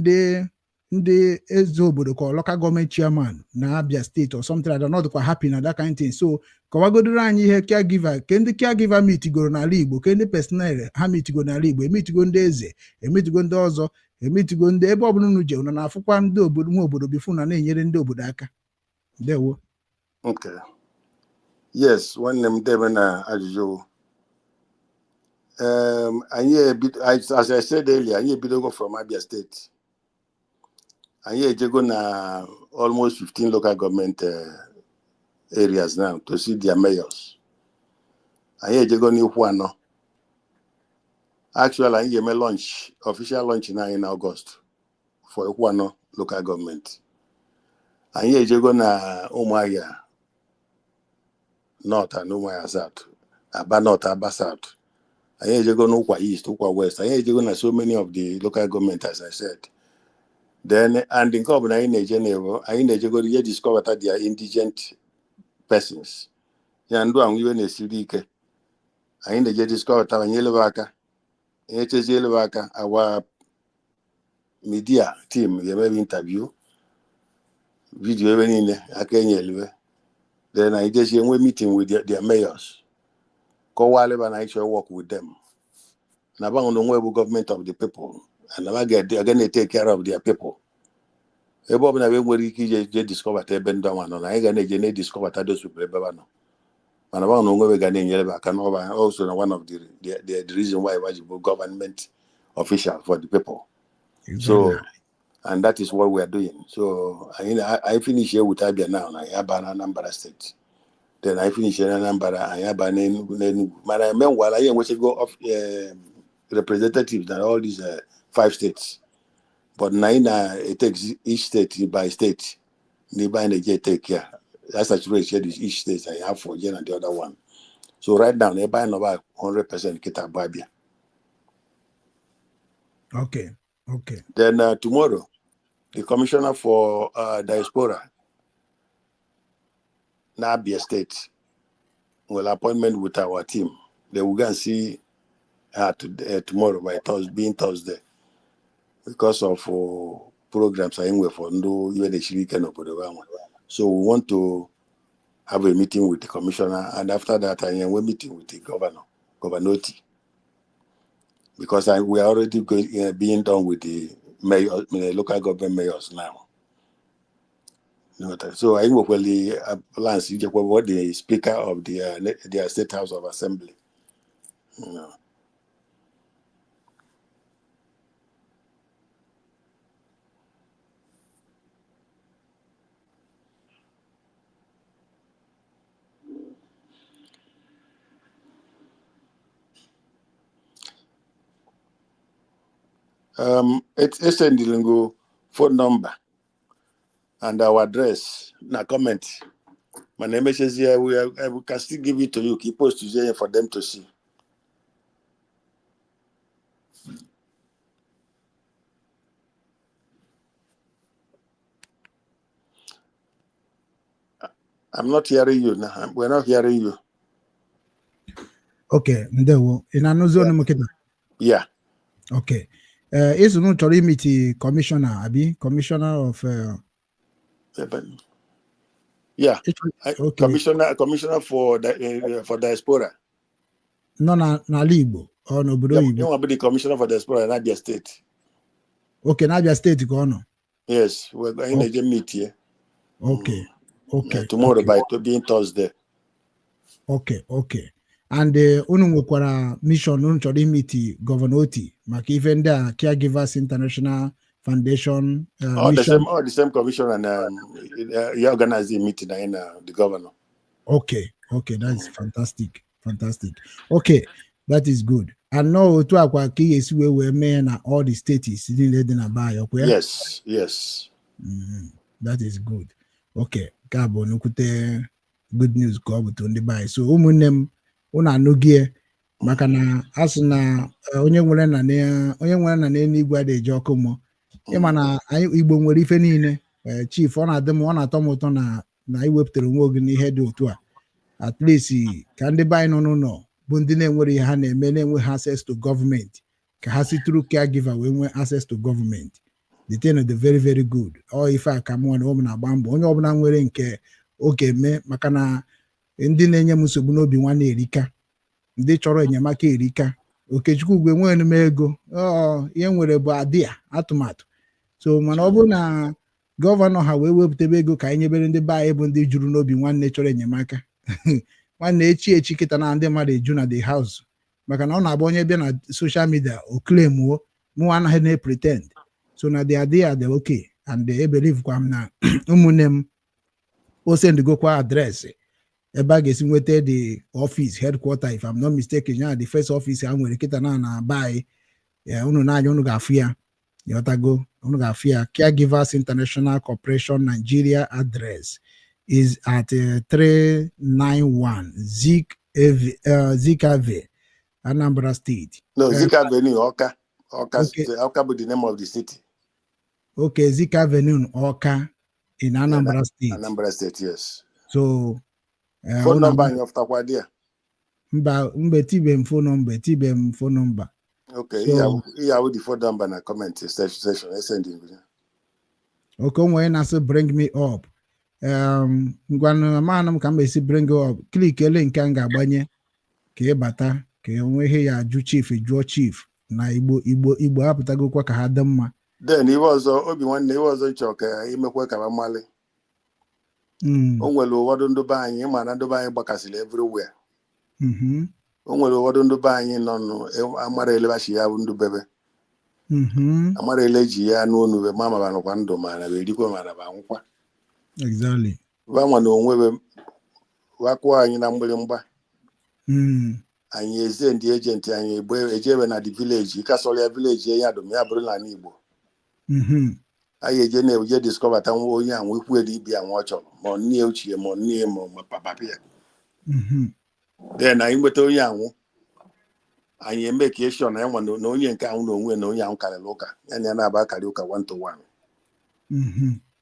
ndị eze obodo ka local government chairman na Abia Steeti or something like that, not dịkwa happy na that kind thing. So kọwagodoro anyị ihe caregiver, ke ndị caregiver mitigoro n'ala Igbo, ke ndị personnel ha mitigoro n'ala Igbo, emitigo ndị eze, emitigo ndị ọzọ, emitigo ndị ebe ọbụla unu je, unu na-afụkwa ndị obodo nwe obodo before na na-enyere ndị obodo aka. Ndewo. Okay. Yes, nwanne m, debe na ajụjụ. Anyị ebido, as I said earlier, anyị ebidogo from Abia State. Anyị ejego na almost 15 local government areas now to see their mayors. Anyị ejego n'Ikwuano. Actually, anyị ga-eme launch, official launch na anyị na August for Ikwuano local government. Anyị ejego na Umuahia North and Umuahia South, Aba North, Aba South. Anyị ejego n'Ukwa East, Ukwa West. Anyị ejego na so many of the local government, as I said. Then, and nke ọbụla anyị na-eje na-ewu, anyị na-ejegoro ihe discover their indigent persons, ya ndụ ahụ iwe na-esiri ike. Anyị na-eje discover, anyị elebe aka, anyị echezie elebe aka, our media team ga-emebe interview video ebe niile aka enye elebe. Then anyị jezie nwee meeting with their mayors, kọwaa ebe na anyị chọrọ work with them, na banwe na onwe bụ government of the people and na ga na-take care of their people. Ebe ọbụla ebe nwere ike ije je discover ebe ndị ọnwa nọ, na anyị ga na-eje na-ediscover those people ebe ha nọ, mana banwe na onwe ga na-enyere ebe aka n'ọba. Also na one of the reason why ji bụ government official for the people. So and that is what we are doing. So anyị finish here with Abia now, na anyị aba na Anambra State. Then anyị finish na Anambra, anyị aba n'Enugu. Mana meanwhile, anyị enwetago of representatives na all these five states, but na anyị na-etake each state by state. N'ebe anyị na-eje etake ya, ya saturate each state, anyị afọ je na the other one. So right now, ebe anyị nọba 100% kịta bụ Abia. Okay. Then tomorrow, the commissioner for diaspora na Abia State will appointment with our team. They will go and see her today, tomorrow by Thursday, being Thursday, because of programs anyị nwe for ndị iwe na-esiri ike n'obodo ha nwe. So we want to have a meeting with the commissioner, and after that, anyị enwe meeting with the governor, Governor Oti, because we are already being done with the mayor, the local government mayors now. You know So anyị nwekwara plans ijekwa what the speaker of the State House of Assembly. You know. It's phone number and our address na comment. Mana emechazie, we can still give it to you. Keep post to for them to see. I'm not hearing you now. We're not hearing you. Okay, ndewo. Ị na-anụzi ọnụ m kịta? Yeah. Okay. Ịsụ na chọrọ i-meet commissioner, abi commissioner of Yeah, yeah. Okay. Commissioner for diaspora. Nọ n'ala Igbo ọ n'obodo Yeah, oyibo? you want to be the commissioner for diaspora in Abia State. Okay, n'Abia Steeti ka ọ nọ. Yes, we're going to meet here. Tomorrow by being Thursday. Okay. And unu nwekwara mission unu chọrọ i-meet Governor Oti maka ife ndị a Caregivers International Foundation All the mission. Same commissioner and he organized the meeting and the governor. Okay, that's fantastic, fantastic. Okay, that is good. And no otu akwa ka ị ga-esi wee mee na all the states niile dị na be anyị, ọkwa ya? Yes. That is good. Okay, nke a bụ nnukwute good news ka ọ bụ to ndị be anyị. So ụmụnne m, unu anụgie maka na a sị na onye nwere na n'eluigwe adịghị eji ọkụ mmụọ. Ịma na anyị Igbo nwere ife niile. Chief, ọ na-adị m, ọ na-atọ m ụtọ na iwepụtara onwe gị n'ihe dị otu a, at least ka ndị be anyị nọ n'ụlọ bụ ndị na-enwere ihe ha na-eme, na-enweghị access to gọọmenti, ka ha si through caregiver wee nwee access to gọọmenti. The thing is very very good. Ọ ife a ka mụ na ụmụ na-agba mbọ, onye ọbụla nwere nke oge eme, maka na ndị na-enye m nsogbu n'obi nwanne erika, ndị chọrọ enyemaka erika. Okechukwu ugwe enweghị m ego, ọ ihe nwere bụ adị a atụmatụ. So mana ọ bụrụ na governor ha wee wepụtebe ego ka anyị nyebere ndị be anyị bụ ndị juru n'obi nwanne chọrọ enyemaka, nwanne, echi echi kịta na ndị mmadụ eju na the house, maka na ọ na-agba onye bịa na social media o claimuo mụ anaghị na-pretend. So na the idea dị okay, and I believe kwa m na ụmụnne m o sendigokwa address ebe a ga-esi nweta the office headquarter, if I'm not mistaken, ya the first office ha nwere kịta na be anyị. Unu n'anya unu ga-afụ ya, ịghọtago, unu ga-afụ ya. Caregivers International Corporation Nigeria address is at 391 Zik Ave, Anambra State. No, Zik Avenue, Awka. Awka, Okay. Awka be the name of the city. Okay, Zik Avenue, Awka, in Anambra State. Anambra State, yes. So Phone unu number anyị ọfụtakwa there. Mba, mba, etibe m phone number, etibe m phone number. Okay, ihe ahụ the phone number na comment section sending. Okay, onwe na-asị bring me up. Ngwanụ, amanụ m ka m esi bring you up. Click ele nke m ga-agbanye ka ị bata, ka e nwee ihe ya ajụ chief, jụọ chief na Igbo. Igbo, Igbo apụtagokwa ka ha dị mma. Then ihe ọzọ, obi nwanne, ihe ọzọ nchọ ka imekwe ka mmalị. O nwere ụfọdụ ndị be anyị ma na ndị be anyị gbakasịrị everywhere. O nwere ụfọdụ ndị be anyị nọ nụ amara elebachi ya bụ ndụ bebe. Amara ele ji ya n'onu be ma ma nọkwa ndụ, ma na erikwa, ma na anwụkwa. Ba nwa na onwe be wakụọ anyị na mgbịrịmgba. Anyị ezie ndị agent anyị egbe ejebe na the village ịkasọrọ ya village ya dụm ya bụrụ n'ala Igbo. Anyị eje na-eje discover ta nwa onye anwụ ikwu edi ibi anwụ ọ chọrọ, ma ọ nne ochie, ma ọ nne, ma ọ ma papa ya. Then anyị nweta onye anwụ, Anyị eme ka eshọ na ya nwa na onye nke ahụ na onwe na onye ahụ karịrị ụka ya na ya na-aba akarị ụka one to one.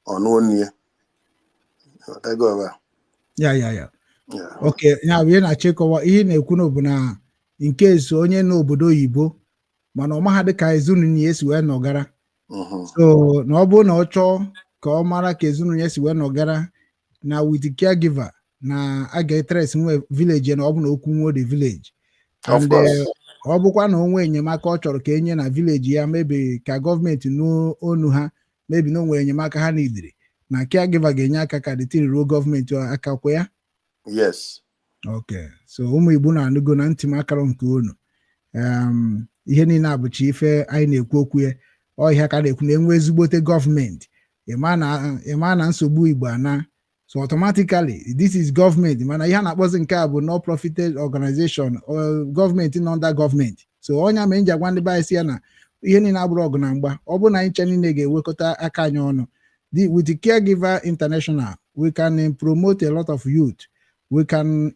Ọnụ onu ya. Ghọtago ebe a? Ya. Yeah. Ok, ya bụ ihe na-achọ ịkọwa, ihe ị na-ekwu na bụ na nke so onye n'obodo oyibo, mana ọ maha dịka ezinụlọ ya esi wee nọgara. So na ọ bụrụ na ọ chọọ ka ọ mara ka ezinụlọ ya si wee nọgara na with caregiver na a ga-etrace nwe village ya, na ọ bụ na okwu nwe the village. Of And course. ọ bụkwa na onwe enyemaka ọ chọrọ ka enye na village ya, maybe ka gọọmenti nụ onu ha, maybe na o nwere enyemaka ha n'idiri, na caregiver ga-enye aka ka the thing ruo gọọmenti aka kwa ya. Yes. Ok, so ụmụ Igbo na-anụgo na ntị m akara nke unu. Ihe niile abụcha ife anyị na-ekwu okwu ya. Ọhịa ka a na-ekwu na enwe ezigbote gọọmenti, ịma na nsogbu Igbo ana. So automatically this is gọọmenti, mana ihe a na-akpọzi nke a bụ non profited organization, gọọmenti nọ under gọọmenti. So ọnya mere nji agwa ndị be anyị si ya na ihe niile abụrụ ọgụ na mgba. Ọ bụrụ na anyị nche niile ga-ewekọta aka anyị ọnụ, with the Caregiver International, we can promote a lot of youth. We can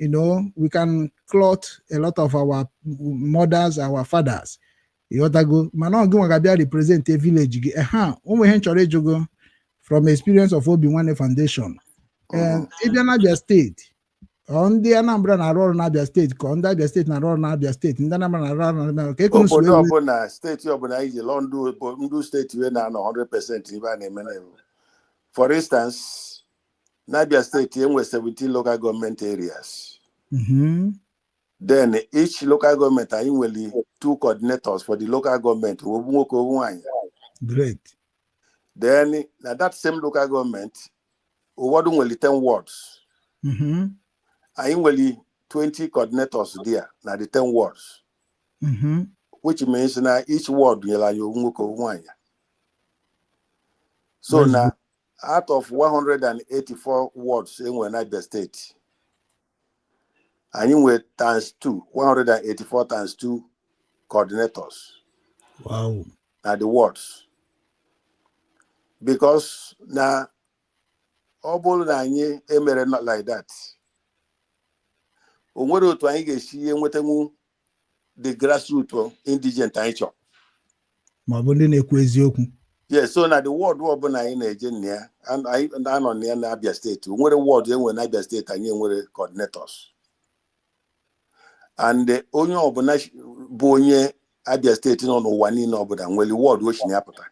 clothe a lot of our mothers, our fathers. Ịghọtago? Mana ọ gị nwa ga-abịa represent a village gị. Ha ụmụ ihe m chọrọ ịjụgo from experience of Obi Nwanne Foundation. Ee, ịbịa n'Abia Steeti, ọ ndị Anambra na-arụ ọrụ n'Abia Steeti, ka ọ ndị Abia Steeti na-arụ ọrụ n'Abia Steeti, ndị Anambra na-arụ ọrụ n'Abia, ka ekunu si Obodo wee ọbụla, steeti ọbụla anyị ji lụọ, ndụ steeti wee na-anọ 100% ibe a na-eme na. For instance, n'Abia Steeti enwe 17 local government areas. Then each local government, anyị nwere two coordinators for the local government, obu nwoke, obu nwanyị. Great. Then na that same local government, ụfọdụ nwere 10 wards. Anyị nwere 20 coordinators there na the 10 wards, which means na each ward nyere anyị obu nwoke, obu nwanyị. So That's na out of 184 wards enwere na Abia Steeti, anyị nwere times 2, 184 times 2 coordinators na the wards, because na ọ bụrụ na anyị emere not like that, o nwere otu anyị ga-esi ihe nwetanwu the grassroots indigent anyị chọrọ. Ma ọ bụ ndị na-ekwu eziokwu. Yes, so na the ward ọbụla anyị na-eje na ya, anyị na-anọ na ya na Abia Steeti, o nwere ward enwere na Abia Steeti anyị enwere coordinators, and onye ọbụla bụ onye Abia Steeti nọ n'ụwa niile ọbụla nwere ward o si na ya pụta.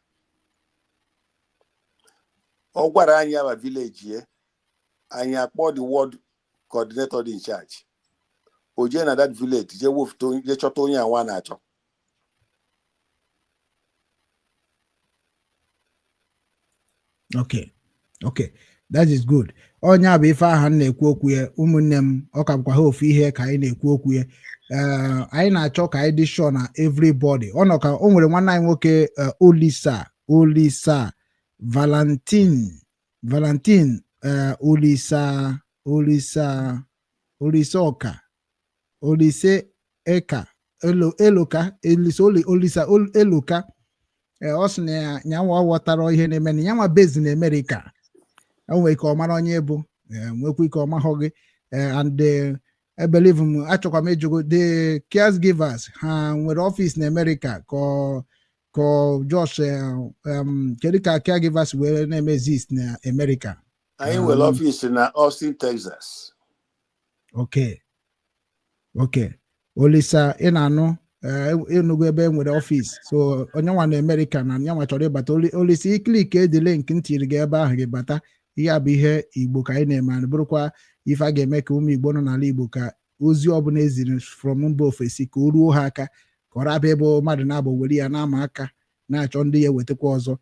Ọ gwara anyị aba village ya, anyị akpọ the ward coordinator dị in charge, o jee na that village, jee wefute jee chọta onye anwa na-achọ. Okay, that is good. Onye a bụ ife aha m na-ekwu okwu ya, ụmụnne m. Ọ ka bụkwa ha ofu ihe ka anyị na-ekwu okwu ya. Ee, anyị na-achọ ka anyị dị sure na everybody ọ nọ ka o nwere. Nwanne anyị nwoke, Olisa, Olisa Valentine, Valentine, Olisa, Olisa, Olisa Ọka, Olise Eka Elo, Eloka, Elisa, Olisa Eloka. Ee, ọ sị na ya nyanwa ghọtara ihe na-eme na yanwa bezi na Amerịka. O nwere ike ọ mara onye bụ, nwekwa ike ọ mahụ gị. And I believe m, achọkwa m ịjụgo, the caregivers ha nwere ọfịs na Amerịka, ka ọ just kedu ka caregivers wee na-eme exist na Amerịka? Anyị nwere ọfịs na Austin, Texas. Okay, Olisa, ị na-anụ? Ịnụgo ebe e nwere ọfịs. So onye nwa na Amerịka na nyanwa chọrọ ịbata. Olisa, iclick the link m tiri gị ebe ahụ, gị bata. Ihe a bụ ihe Igbo ka anyị na-eme, anyị bụrụkwa ife a ga-eme ka ụmụ Igbo nọ n'ala Igbo, ka ozi ọbụla eziri from mba ofesi ka o ruo ha aka, ka ọ rabịa ebe mmadụ na-abụ were ya na-ama aka na-achọ ndị ya ewetakwa ọzọ.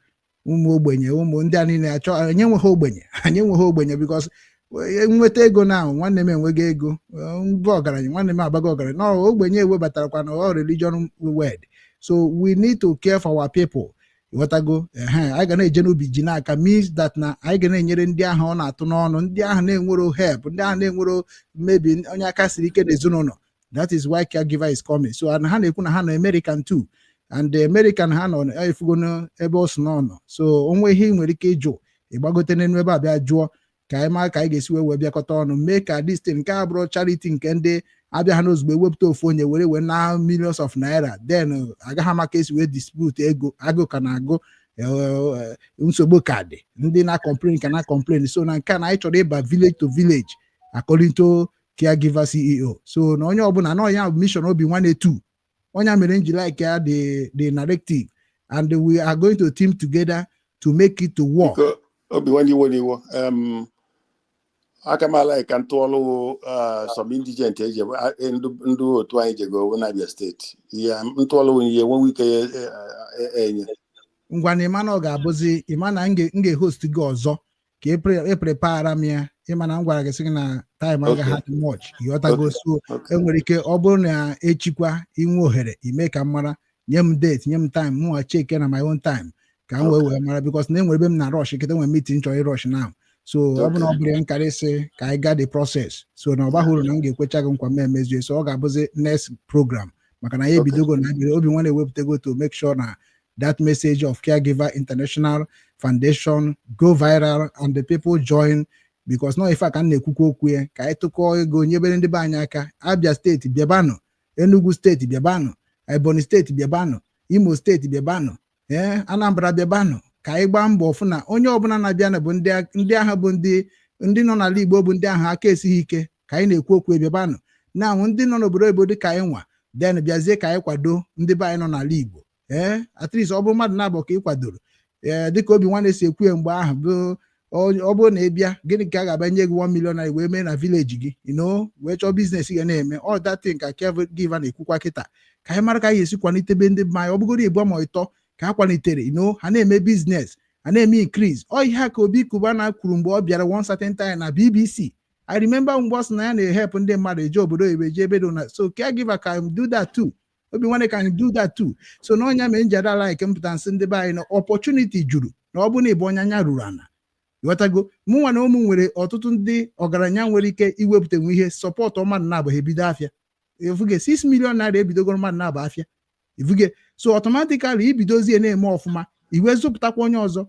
Ụmụ ogbenye, ụmụ ndị a niile achọ, anyị enweghị ogbenye, anyị enweghị ogbenye, because nweta ego na nwanne m enwego ego mba ọgaranya, nwanne m abago ọgaranya na ogbenye ewebatarakwa na all religion word. So we need to care for our people. Ịghọtago? Ehe, anyị ga na-eje n'ubi ji n'aka, means that na anyị ga na-enyere ndị ahụ ọ na-atụ n'ọnụ, ndị ahụ na-enwero help, ndị ahụ na-enwero maybe onye aka siri ike n'ezinụlọ. That is why caregiver is coming. So and ha na-ekwu na ha nọ American too, and the American ha nọ efugo ebe ọ si n'ọnọ. So onwe ihe ị nwere ike ịjụ, ịgbagote n'elu ebe a bịa jụọ, ka anyị maa ka anyị ga-esi wee bịakọta ọnụ mee ka this thing nke a bụrụ charity nke ndị Abịa ha n'ozugbo, ewepụta ofu onye were wee na millions of naira, then agaghị ama ka esi wee dispute ego. Agụ ka na-agụ, nsogbu ka dị, ndị na-complain ka na-complain. So na nke a na anyị chọrọ ịba village to village, according to Caregiver CEO. So na onye ọbụla na ọnya mission Obi Nwanne 2, onye mere m ji like ya, the narrative, and we are going to team together to make it to work. Biko, Obi Nwanne, iwo n'iwo, aka m ala ka ntụọlụ some indigent eji ndị otu anyị jego n'Abia Steeti ya ntụọlụ ihe enweghị ike ya enye. Ngwa, na ịma na ọ ga-abụzi, ịma na m ga-ehost gị ọzọ ka ị prepare m ya. Ịma na m gwara gị sị gị na time agaghị adị much, ịghọtago? So enwere ike ọ bụrụ na echikwa inwe ohere ime ka m mara, nye m date, nye m time, mụnwa check na my own time ka m wee mara, because na enwere ebe m na rush kịta, nwere meeting chọrọ ịrush now. So ọ bụ na ọ bụrụ ya nkarịsị ka anyị gaa the process, so na ọ baghị uru na m ga-ekwecha gị nkwa m emezie. So ọ ga-abụzi next program, maka na ya ebidogo na Obi Nwanne ewepụtago to make sure na that message of Caregiver International Foundation go viral and the people join, because no ife a ka m na-ekwukwa okwu ya, ka anyị tụkọọ ego nyebere ndị be anyị aka. Abia Steeti bịabanụ, Enugu Steeti bịabanụ, Ebonyi Steeti bịabanụ, Imo Steeti bịabanụ, ee, Anambra bịabanụ, ka anyị gbaa mbọ fụ na onye ọbụla na-abịa bụ ndị ahụ bụ ndị nọ n'ala Igbo, bụ ndị ahụ aka esighị ike ka anyị na-ekwu okwu. Bịabanụ na ndị nọ n'obodo oyibo dị ka anyị nwa, then bịazie ka anyị kwado ndị be anyị nọ n'ala Igbo. Ee, at least ọ bụrụ mmadụ na-abụ ka ị kwadoro, ee, dịka Obi Nwanne si ekwu ya mgbe ahụ, bụ ọ bụrụ na ị bịa, gịnị ka a ga-abịa nye gị 1 million naira wee mee na village gị, wee chọọ business ga na-eme. All that thing ka caregiver na-ekwukwa kịta, ka anyị mara ka anyị ga-esi kwalitebe ndị mmanya. Ọ bụgoro ịbụọ ma ịtọ ka a kwalitere, ha na-eme business, ha na-eme increase. Ọ ihe a ka Obi Cubana kwuru mgbe ọ bịara one certain time na BBC. I remember mgbe ọ sị na ya na-ehepụ ndị mmadụ eje obodo oyibo, eje ebe dị na. So caregiver can do that too. Obi Nwanne can do that too. So na ọnya mere njada like mpụta nsị ndị be anyị na opportunity juru, na ọ bụ na ịbụ onye anya ruru ana, ghọtago? Mụ nwa na ụmụ nwere ọtụtụ ndị ọgaranya nwere ike iwepụta nwe ihe support mmadụ na-abụ ha ebido afịa. Efuge 6 million naira ebidogoro mmadụ na-abụ afịa, ifuge? So automatically ibidozie na-eme ọfụma, iwe zụpụtakwa onye ọzọ.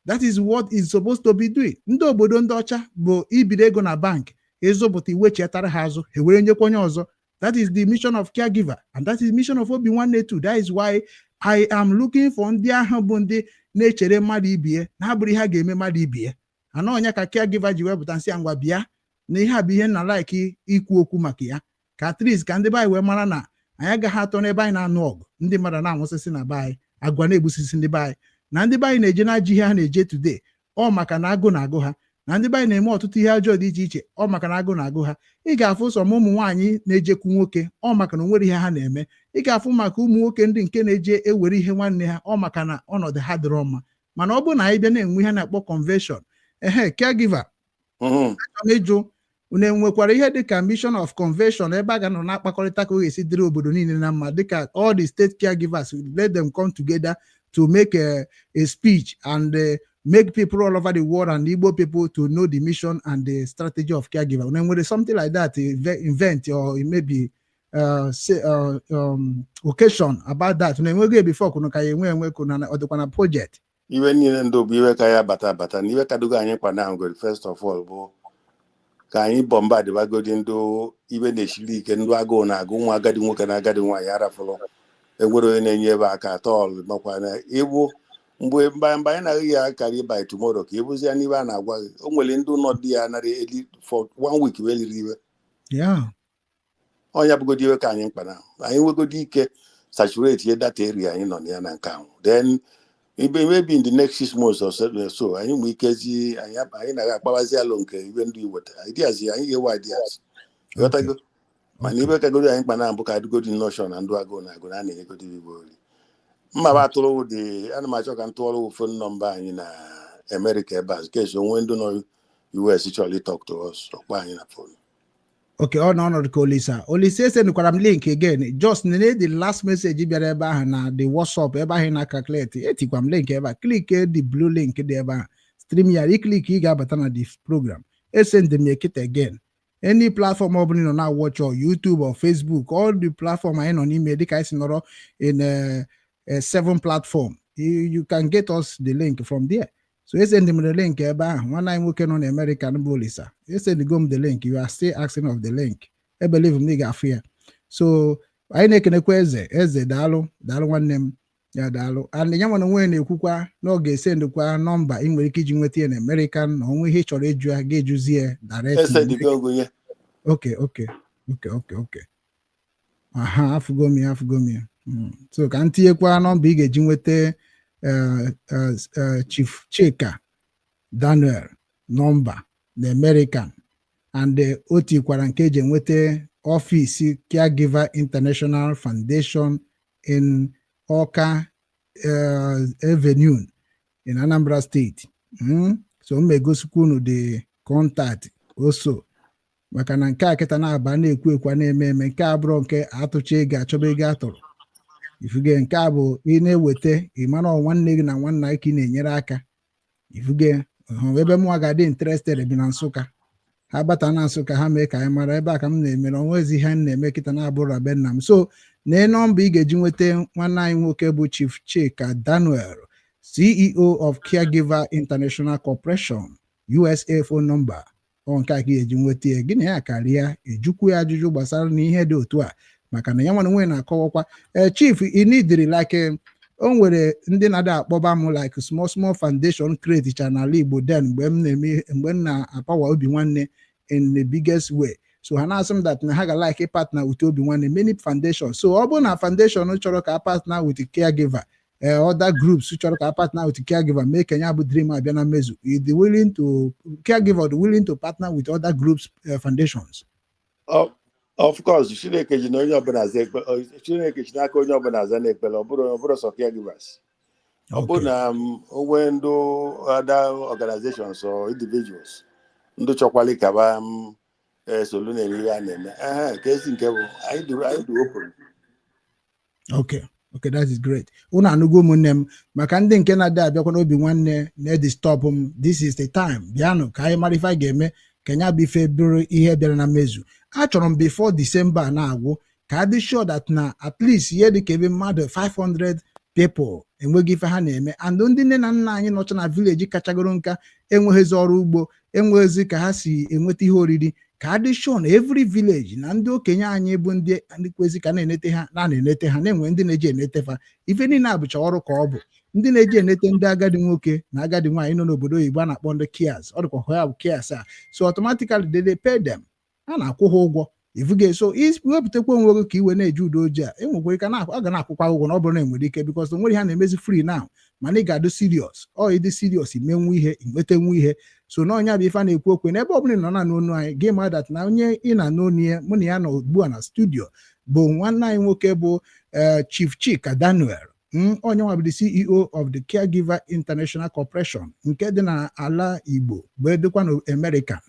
That is what is supposed to be doing. Ndị obodo ndị ọcha bụ ibiri ego na bank, ịzụpụta, iwechetara ha azụ, ha were nyekwa onye ọzọ. That is the mission of caregiver and that is mission of Obi Nwanne too. That is why I am looking for ndị ahụ bụ ndị na-echere mmadụ ibie na-abụrụ ihe a ga-eme mmadụ ibie ana. Ọnya ka caregiver ji wepụta nsị ya, ngwa bịa na ihe a bụ ihe nna like ikwu okwu maka ya, ka at least ka ndị be anyị wee mara na anyị agaghị atọ n'ebe anyị na-anụ ọgụ, ndị mmadụ na-anwụsịsị na be anyị, agwa na-egbusisi ndị be anyị, na ndị be anyị na-eje na ajọ ihe ha na-eje today, ọ maka na agụ na-agụ ha, na ndị be anyị na-eme ọtụtụ ihe ọjọọ dị iche iche, ọ maka na agụ na-agụ ha. Ị ga-afụ sọ ụmụ nwaanyị na-ejekwu nwoke, ọ maka na o nwere ihe ha na-eme. Ị ga-afụ maka ụmụ nwoke ndị nke na-eje ewere ihe nwanne ha, ọ maka na ọnọdụ ha dịrọ mma. Mana ọ bụrụ na anyị bịa na-enwe ihe na-akpọ convention, ehe, caregiver, achọrọ m ịjụ unu, enwekwara ihe dịka mission of convention ebe a ga-anọ na-akpakọrịta ka ọ ga-esi dịrị obodo niile na mma, dịka all the state caregivers, let them come together to make a speech and make people all over the world and Igbo people to know the mission and the strategy of caregiver? Unu enwere something like that event or maybe say, occasion about that? Unu enwego before kunu ka ya enwe kunu ọ dịkwa na project? Iwe niile ndị bụ iwe ka ya bata abata na iwe kadogo anyị mkpa na ngori, first of all, bụ ka anyị bombardịbagodi ndị iwe na-esiri ike, ndị agụụ na-agụ, nwa agadi nwoke na agadi nwaanyị arafụlụ, enwere onye na-enye ebe aka atọọlụ, makwa na ịbụ mgbe mgbe anyị na-agaghị ya akarị by tomorrow ka ịbụzi ya n'ibe a na-agwa gị. O nwere ndị ụlọ di ya nara eli for one week wee liri iwe. Ọnya bụgodi iwe ka anyị mkpa na anyị nwegodi ike saturate ihe data area anyị nọ na ya na nke ahụ, then maybe in the next 6 months or so anyị nwee ike zi anyị na-aga akpawazi alụ nke ibe ndị iweta ideas, anyị ga-ewe ideas, ghọtago? Mana ibe kagoro anyị mkpa na mbụ ka adịgodi notion na ndụ agụụ na agụ na a na-enyegodi igbo ori mma bụ atụrụ dị. Ana m achọ ka m tụọrọ phone number anyị na Amerịka ebe a, case onwe ndị nọ US chọrọ ịtalk to us, ọkpọ anyị na phone. Okay, ọ nọ ọnọdụ ka Olisa. Olisa esendkwara m link again. Just nene the last message bịara ebe ahụ na the WhatsApp ebe ahụ ị na-calculate. Etikwa m link ebe a. Click the blue link dị ebe ahụ. StreamYard, ị click, ị ga-abata na the program. Esend m ya kịta again. Any platform ọ bụla ị nọ na watch, or YouTube or Facebook, all the platform anyị nọ n'ime, dịka anyị si nọrọ in a seven platform. You can get us the link from there. So esend m the link ebe ahụ. Nwanne anyị nwoke nọ na America bụ Olisa. Esendigo m the link. You are still asking of the link. E believe m na ị ga-afụ ya. So anyị na-ekenekwa eze. Eze, daalụ, daalụ nwanne m ya, daalụ. And ya nwere onwe ya na-ekwukwa na ọ ga-esendịkwa nọmba ị nwere ike iji nweta ya na American, na onwe ihe ị chọrọ ịjụ ya, ga-ejuzi ya direct. Esedigo ogunye. Okay, aha, afụgo m ya, afụgo m ya. So ka m tinyekwa nọmba ị ga-eji nweta Chief Chika Daniel nọmba na American, and o tikwara nke eji enweta ọfịs Caregiver International Foundation in Awka Avenue in Anambra State. So m egosikwa unu the contact also, maka na nke a kịta na-aba na-ekwu ekwu na-eme eme. Nke a bụrụ nke atụcha ego, achọba ego atụrụ ifuge. Nke a bụ ị na-eweta, ị mara ọ nwanne gị na nwanna gị ka ị na-enyere aka. Ifuge hụ ebe mụnwa ga-adị interested bi na Nsụka. Ha bata na Nsụka, ha mee ka anyị mara ebe a ka m na-emere onwezi ihe m na-eme kịta na-abụrụ be nna m. So nee nọmba ị ga-eji nweta nwanne anyị nwoke bụ Chief Chika Daniel, CEO of Caregiver International Corporation USA. Phone number ọ nke a ka ị ga-eji nweta ya. Gị na ya karịa ejukwu ya ajụjụ gbasara na ihe dị otu a, maka na ya nwere onwe na-akọwakwa. Ee, Chief, ị nidiri like o nwere ndị na-ada akpọba m like small small foundation create cha n'ala Igbo. Then mgbe m na-eme, mgbe m na-apawa Obi Nwanne in the biggest way, so ha na-asị m that na ha ga like partner with Obi Nwanne, many foundation. So ọ bụrụ na foundation chọrọ ka a partner with caregiver, other groups chọrọ ka a partner with caregiver, mee ka ya bụ dream abịa na mmezu, you dị willing to, caregiver dị willing to partner with other groups, foundations? Of course, Chineke ji na onye ọbụla aza ekpere. Chineke ji n'aka onye ọbụla aza n'ekpere. Ọ bụrụ sọ caregivers, ọ bụrụ na o nwee ndị other organizations or individuals ndị chọkwala kaba m esolu na-eme ihe a na-eme, ehe, ka esi nke bụ anyị dị open. Okay, that is great. Unu anụgo, ụmụnne m, maka ndị nke na-adị abịakwa n'Obi Nwanne na-edi stop m. This is the time. Bịanụ ka anyị mara ife anyị ga-eme ka nya bụ ife bụrụ ihe bịara na mmezu. Achọrọ m before December na-agwụ ka a dị sure that na at least ihe dị ka ebe mmadụ 500 people enweghị ife ha na-eme, and ndị nne na nna anyị nọcha na village kachagoro nka, enweghịzi ọrụ ugbo, enweghịzi ka ha si enweta ihe oriri, ka a dị sure na every village na ndị okenye anyị bụ ndị ndị kwesị ka na-enete ha na na-enete ha, na-enwe ndị na-eji enete fa. Ife niile abụcha ọrụ ka ọ bụ ndị na-eji enete ndị agadi nwoke na agadi nwaanyị nọ n'obodo oyibo a na-akpọ ndị cares. Ọ dịkwa ha bụ cares a, so automatically they pay them, a na-akwụ ha ụgwọ. Ifuge, so wepụtakwa onwe gị ka iwe na-eji udo ojii a enwekwara ike a ga na-akwụkwa ụgwọ na ọ bụrụ na enwere ike, because onwere ihe a na-emezi free now. Mana ị ga-adị serious, ọ ịdị serious imenwu ihe, inwetanwu ihe. So na ọnya bụ ife a na-ekwu okwu n'ebe ọbụla ị nọ na n'onu anyị gị ma that na onye ị na-anụ onu ya, mụ na ya nọ ugbu a na studio, bụ nwanne anyị nwoke bụ Chief Chika Daniel, onye nwa bụ the CEO of the Caregiver International Corporation nke dị n'ala Igbo wee dịkwa na America.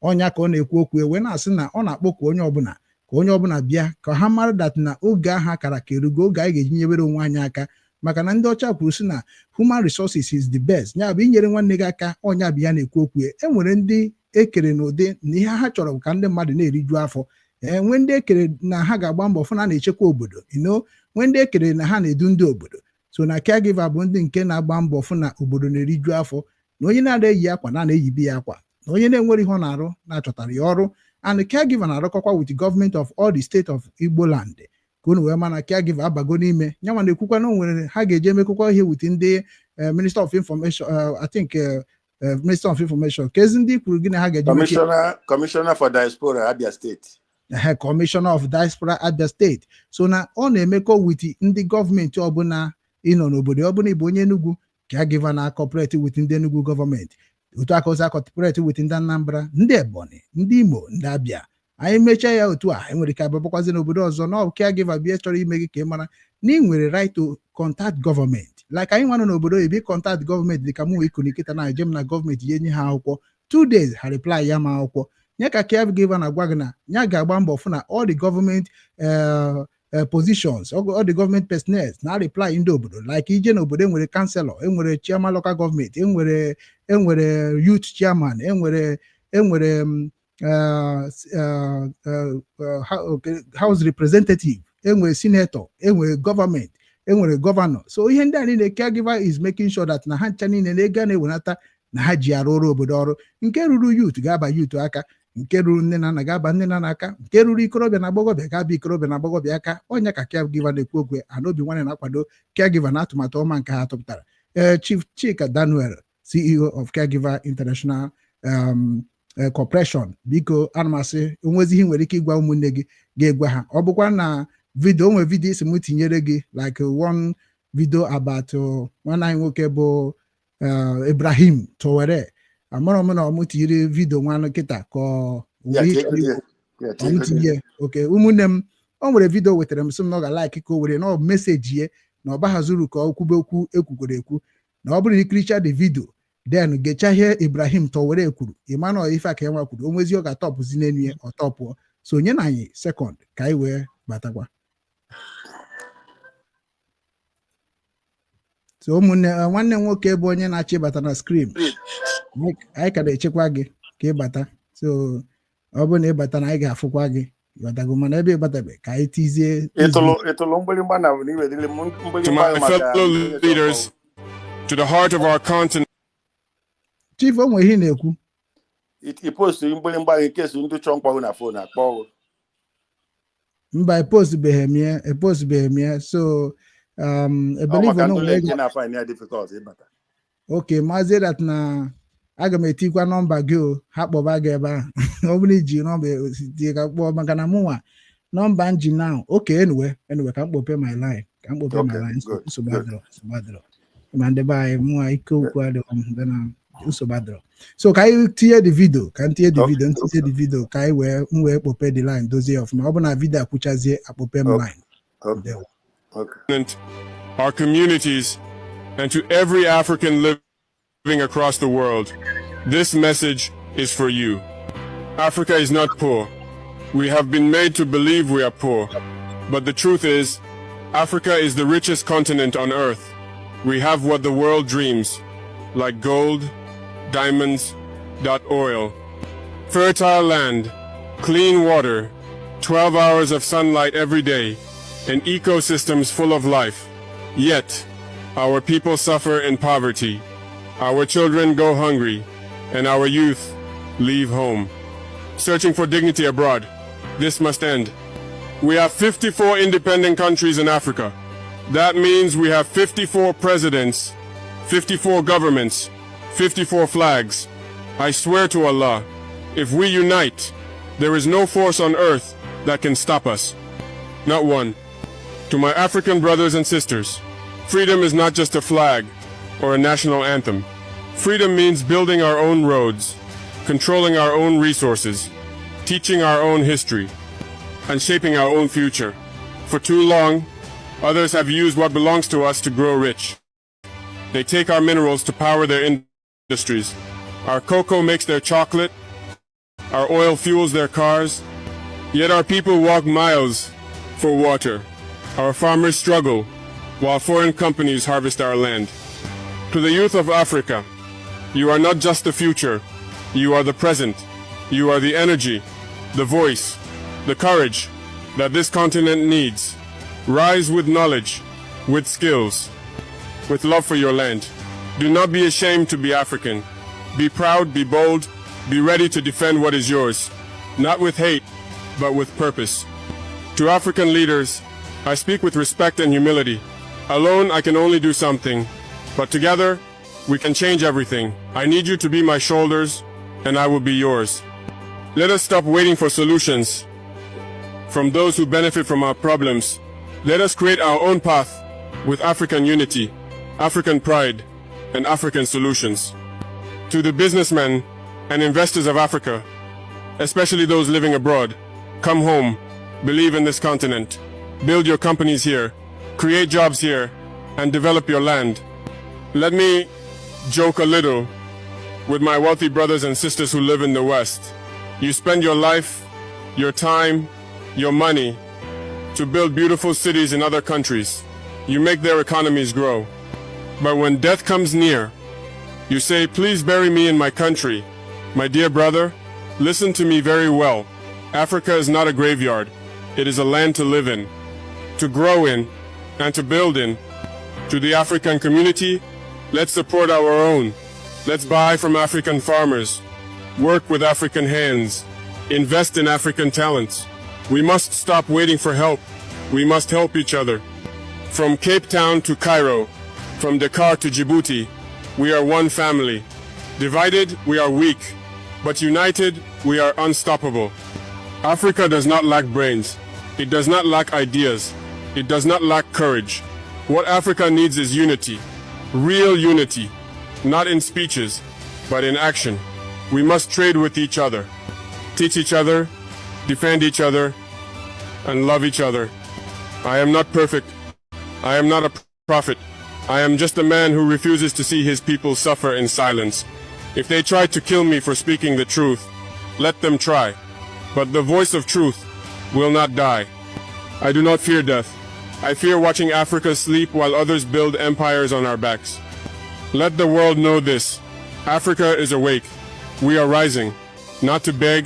Ọnya ka ọ na-ekwu okwu wee na-asị na ọ na-akpọku onye ọbụla ka onye ọbụla bịa ka ha mara that na oge ahụ akara ka erugo, oge anyị ga-eji nyewere onwe anyị aka, maka na ndị ọcha kwuru sị na human resources is the best. Ya bụ inyere nwanne gị aka. Ọnya bụ ya na-ekwu okwu. E nwere ndị ekere n'ụdị na ihe ha chọrọ ka ndị mmadụ na-eriju afọ. Ee, nwee ndị ekere na ha ga-agba mbọ fụ na na-echekwa obodo ino, nwee ndị ekere na ha na-edu ndị obodo. So na caregiver bụ ndị nke na-agba mbọ fụ na obodo na-eriju afọ, na onye na-ada eyi akwa na na-eyibi ya akwa, na onye na-enwere ihe ọ na-arụ na-achọtara ya ọrụ. And caregiver na-arụkọkwa with the government of all the state of Igbo land, ka unu wee ma na caregiver abago n'ime nyanwa. Na-ekwukwa na o nwere ha ga-eje emekọkwa ihe with ndị Minister of Information, I think Minister of Information, ka ezi ndị kwuru gị na ha ga-eje. Commissioner for Diaspora, Abia State. Ehe, Commissioner of Diaspora, Abia State. So na ọ na-emekọ with ndị gọọmenti ọbụla ịnọ n'obodo ọbụla. Ịbụ onye Enugu, caregiver na cooperate with ndị Enugu gọọmenti, otu aka ozi cooperate with ndị Anambra, ndị Ebonyi, ndị Imo, ndị Abia. Anyị mechaa ya otu a, enwere ike abịabakwazi n'obodo ọzọ na ọ caregiver bịa chọrọ ime gị ka ị mara na ị nwere right to contact gọọmenti, like anyị nwanọ n'obodo oyibo. Contact gọọmenti dị ka mụ nwee ikoni kịta na eje m na gọọmenti ya enye ha akwụkwọ, 2 days ha reply ya ma akwụkwọ nye. Ka caregiver na-agwa gị na ya ga-agba mbọ fụ na all the government positions, all the government personnel na reply ndị obodo, like ije n'obodo enwere councillor, enwere chairman local government, enwere youth chairman, enwere house representative, enwere senator, enwere gọọmenti, enwere gọvanọ. So ihe ndị a niile, caregiver is making sure that na ha ncha niile na ego a na-ewenata na ha ji arụ ọrụ obodo, ọrụ nke ruru youth ga-aba youth aka. Nke ruru nne na nna ga-aba nne na nna aka, nke ruru ikorobịa na agbọghọbịa ga-aba ikorobịa na agbọghọbịa aka. Onye ka caregiver na-ekwu okwu ana Obi Nwanne na-akwado caregiver na atụmatụ ọma nke ha tụpụtara. Ee, Chief Chika Daniel, CEO of Caregiver International Corporation, biko, ana m asị onwezi ihe nwere ike ịgwa ụmụnne gị, ga-egwa ha. Ọ bụkwa na video, onwe video isi m tinyere gị, like one video about nwanne anyị nwoke bụ Ibrahim Traore. Amarọ m na ọ mụ tinyere video nwanụ kịta ka ọ Ya, nwere tie ike ya, ya, ọ tie m tinye. Oke ụmụnne m, o nwere video wetara m, sị m na ọ ga-like ka o were na ọ message ye na ọ baghazuru ka ọ kwube okwu ekwukwere ekwu, na ọ bụrụ na ikiricha the video, then gecha ihe Ibrahim Traore kwuru, ịma na ife a ka ya nwa kwuru. O nwezi ọ ga-atọpụzi n'elu ya, ọ tọpụọ. So onye na anyị second ka anyị wee batakwa. So ụmụnne, nwanne m nwoke bụ onye na-achọ ịbata na screen, anyị ka na-echekwa gị ka ịbata. So ọ bụrụ na ịbata na anyị ga-afụkwa gị, ịghọtago? Mana ebe ịbatabe, ka anyị tizie. Ịtụlụ mgbịrịgba na na iwedịrị m To mgbịrịgba my maka fellow onye chọrọ leaders, to the heart of our continent, Chief, o nwere ihe ị na-ekwu? I post mgbịrịgba gị nkesi ndị chọọ mkpọgụ na phone akpọ. Mba, epostbeghị m ya, epostbeghị m ya. So I Ọ believe maka na ndị o nwere nke na-find ya difficult ịbata. Oke mazie that na aga m etikwa nọmba gị, o ha kpọba gị ebe ahụ. Ọ bụrụ iji nọmba tie ka kpọọ, maka na mụnwa nọmba m ji now. Okay, anyway, ka m kpope my line, ka m kpope my Okay, line. good, Nsogbu good. adịrọ, nsogbu adịrọ. Ma ndị be anyị, mụnwa ike okwu adịrọ m dị na nsogbu adịrọ. So ka anyị tinye the video, ka m tinye the video, ntinye the video ka anyị wee m wee kpope the line, dozie ya ọfụma. Ọ bụ na video akwụchazie, akpope m line. Okay. Ndewo. Okay. Our communities, and to every African living across the world. This message is for you. Africa is not poor. We have been made to believe we are poor. But the truth is, Africa is the richest continent on earth. We have what the world dreams, like gold, diamonds, dot oil, fertile land, clean water, 12 hours of sunlight every day, and ecosystems full of life. Yet, our people suffer in poverty. Our children go hungry, and our youth leave home, searching for dignity abroad. This must end. We have 54 independent countries in Africa. That means we have 54 presidents, 54 governments, 54 flags. I swear to Allah, if we unite, there is no force on earth that can stop us. Not one. To my African brothers and sisters, freedom is not just a flag or a national anthem. Freedom means building our own roads, controlling our own resources, teaching our own history, and shaping our own future. For too long, others have used what belongs to us to grow rich. They take our minerals to power their industries. Our cocoa makes their chocolate. Our oil fuels their cars. Yet our people walk miles for water. Our farmers struggle while foreign companies harvest our land. To the youth of Africa, you are not just the future, you are the present. You are the energy, the voice, the courage that this continent needs. Rise with knowledge, with skills, with love for your land. Do not be ashamed to be African. Be proud, be bold, be ready to defend what is yours, not with hate, but with purpose. To African leaders, I speak with respect and humility. Alone, I can only do something, but together, we can change everything. I need you to be my shoulders, and I will be yours. Let us stop waiting for solutions from those who benefit from our problems. Let us create our own path with African unity, African pride, and African solutions. To the businessmen and investors of Africa, especially those living abroad, come home, believe in this continent, build your companies here, create jobs here, and develop your land. Let me joke a little with my wealthy brothers and sisters who live in the West. You spend your life, your time, your money to build beautiful cities in other countries. You make their economies grow. But when death comes near, you say, "Please bury me in my country." My dear brother, listen to me very well. Africa is not a graveyard. It is a land to live in, to grow in, and to build in. To the African community, let's support our own. Let's buy from African farmers, work with African hands, Invest in African talents. We must stop waiting for help. We must help each other. From Cape Town to Cairo, from Dakar to Djibouti, we are one family. Divided, we are weak, but united, we are unstoppable. Africa does not lack brains. It does not lack ideas. It does not lack courage. What Africa needs is unity. Real unity. Not in speeches, but in action. We must trade with each other, teach each other, defend each other, and love each other. I am not perfect. I am not a prophet. I am just a man who refuses to see his people suffer in silence. If they try to kill me for speaking the truth, let them try. But the voice of truth will not die. I do not fear death. I fear watching Africa sleep while others build empires on our backs. Let the world know this. Africa is awake. We are rising, not to beg,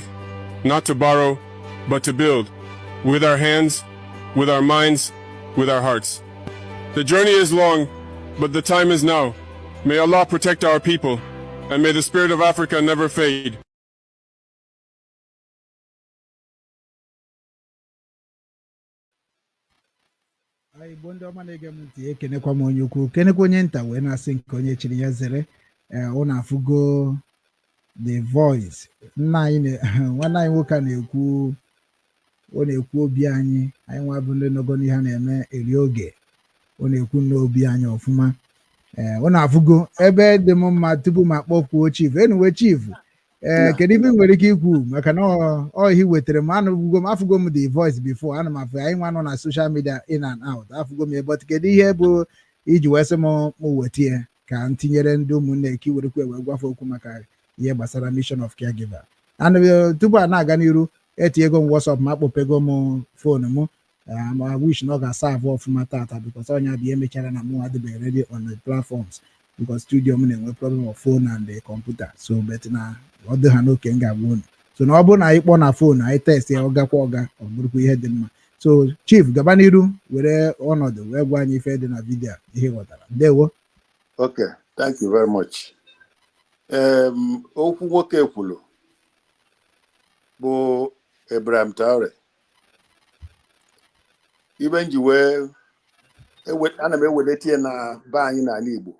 not to borrow, but to build. With our hands, with our minds, with our hearts. The journey is long, but the time is now. May Allah protect our people, and may the spirit of Africa never fade. Igbo ndị ọma na-ege m ntị, ekenekwa m onye ukwu, kenekwa onye nta, wee na-asị nke onye chiri ya zere. Ee, ụnụ afụgo the voice nna anyị nwanne anyị nwoke a na-ekwu. Ọ na-ekwu obi anyị, anyị nwa bụ ndị nọgo n'ihe a na-eme eri oge. Ọ na-ekwu n'obi anyị ọfụma. Ee, ọ na-afụgo ebe dị m mma. Tupu m akpọkwuo chief, anyway, chief, ee, kedu ife ị nwere ike ikwu? Maka na ọ ihe wetara m, anụgo m, afụgo m the voice before. Ana m afụ anyị nwa nọ na social media in and out, afụgo m ya. But kedu ihe bụ iji wee sị m weta ya ka m tinyere ndị ụmụnne, ka i werekwa wee gwafe okwu maka ihe gbasara mission of caregiver? And tupu a na-aga n'iru, etinyego m WhatsApp, ma akpọpego m phone m. Ma wish na ọ ga-asa avụ ọfụma tata, because ọnya bụ ihe mechara na mụ adịbeghị ready on the platforms, because studio m na-enwe problem of phone and the computer. So, but na ọ dị ha n'oke, m ga-agwa unu. So na ọ bụrụ na anyị kpọọ na phone, anyị test ya, ọ gakwa ọga, ọ bụrụkwa ihe dị mma. So chief, gaba n'iru, were ọnọdụ wee gwa anyị ife dị na video a, ihe ị ghọtara. Ndewo. Okay, thank you very much. Okwu nwoke kwuru bụ Ibrahim Traore. Ibe m ji wee ana m ewelete ya na be anyị n'ala Igbo.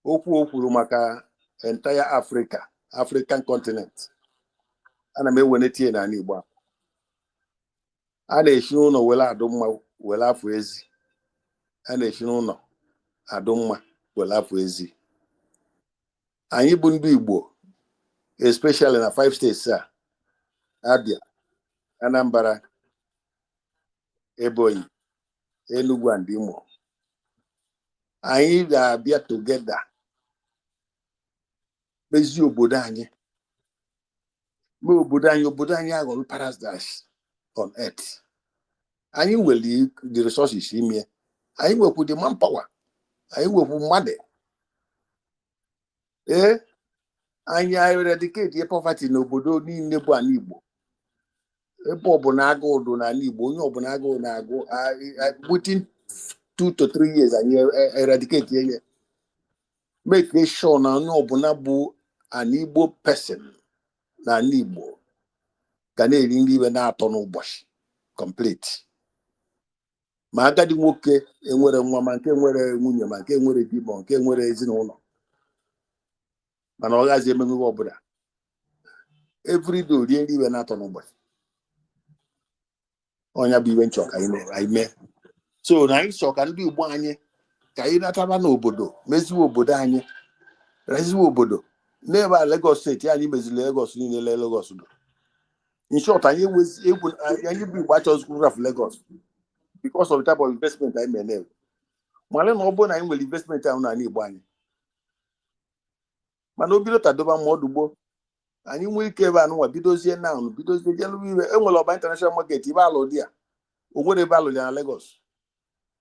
Okwu o kwuru maka entire Africa, African continent. Ana m ewelete ya n'ala Igbo a. A na-esi n'ụlọ were adụ mma were afọ ezi. A na-esi n'ụlọ adụ mma were afọ ezi. Anyị bụ ndị Igbo, especially na five states a: Abia, Anambra, Ebonyi, Enugu and Imo. Anyị ga-abịa together mezie obodo anyị, mee obodo anyị, obodo anyị aghọrọ paradise on earth. Anyị nwere the resources ime, anyị nwekwu the manpower, anyị nwekwu mmadụ. Ee, anyị eradicate poverty n'obodo niile bụ ala Igbo. Ebe ọbụla agụụ dị n'ala Igbo, onye ọbụla agụụ na-agụ, within 2 to 3 years anyị eradicate ya, make sure na onye ọbụla bụ an Igbo person n'ala Igbo ga na-eri nri ibe na-atọ n'ụbọchị complete, ma agadi nwoke enwere nwa, ma nke nwere nwunye, ma nke nwere di, ma nke nwere ezinụlọ, mana ọ gaghịzi emenwe ọbụla. Everyday rie nri ibe na-atọ n'ụbọchị. Ọnya bụ iwe nchọ ka anyị anyị mee. So na anyị chọ ka ndị Igbo anyị, ka anyị nataba n'obodo, meziwe obodo anyị, reziwe obodo n'ebe a. Lagos State anyị meziri Lagos niile. Lagos do. In short, anyị egwu anyị bụ Igbo achọzikwu raf Lagos because of the type of investment anyị mere. Mara na ọ bụrụ na anyị nwere investment ahụ n'ala Igbo anyị, mana o bido tadoba ma ọdụgbo, anyị nwee ike ebe anụnwa bidozie na bidozie jelu iwe. Enwere Ọba International Market, ibe alụ dị ya, o nwere ebe alụ ya na Lagos.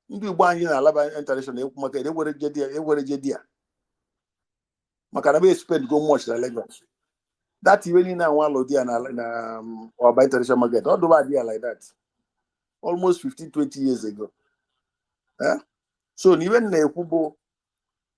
Ndị Igbo anyị na Alaba International ekwu market ewere je ya, ewere je di ya, maka na be spend go much na Lagos. That iwe niile anwa alụ di ya na Ọba International Market, ọ dụba adị ya like that almost 15 20 years ago. Eh? So na iwe m na-ekwu bụ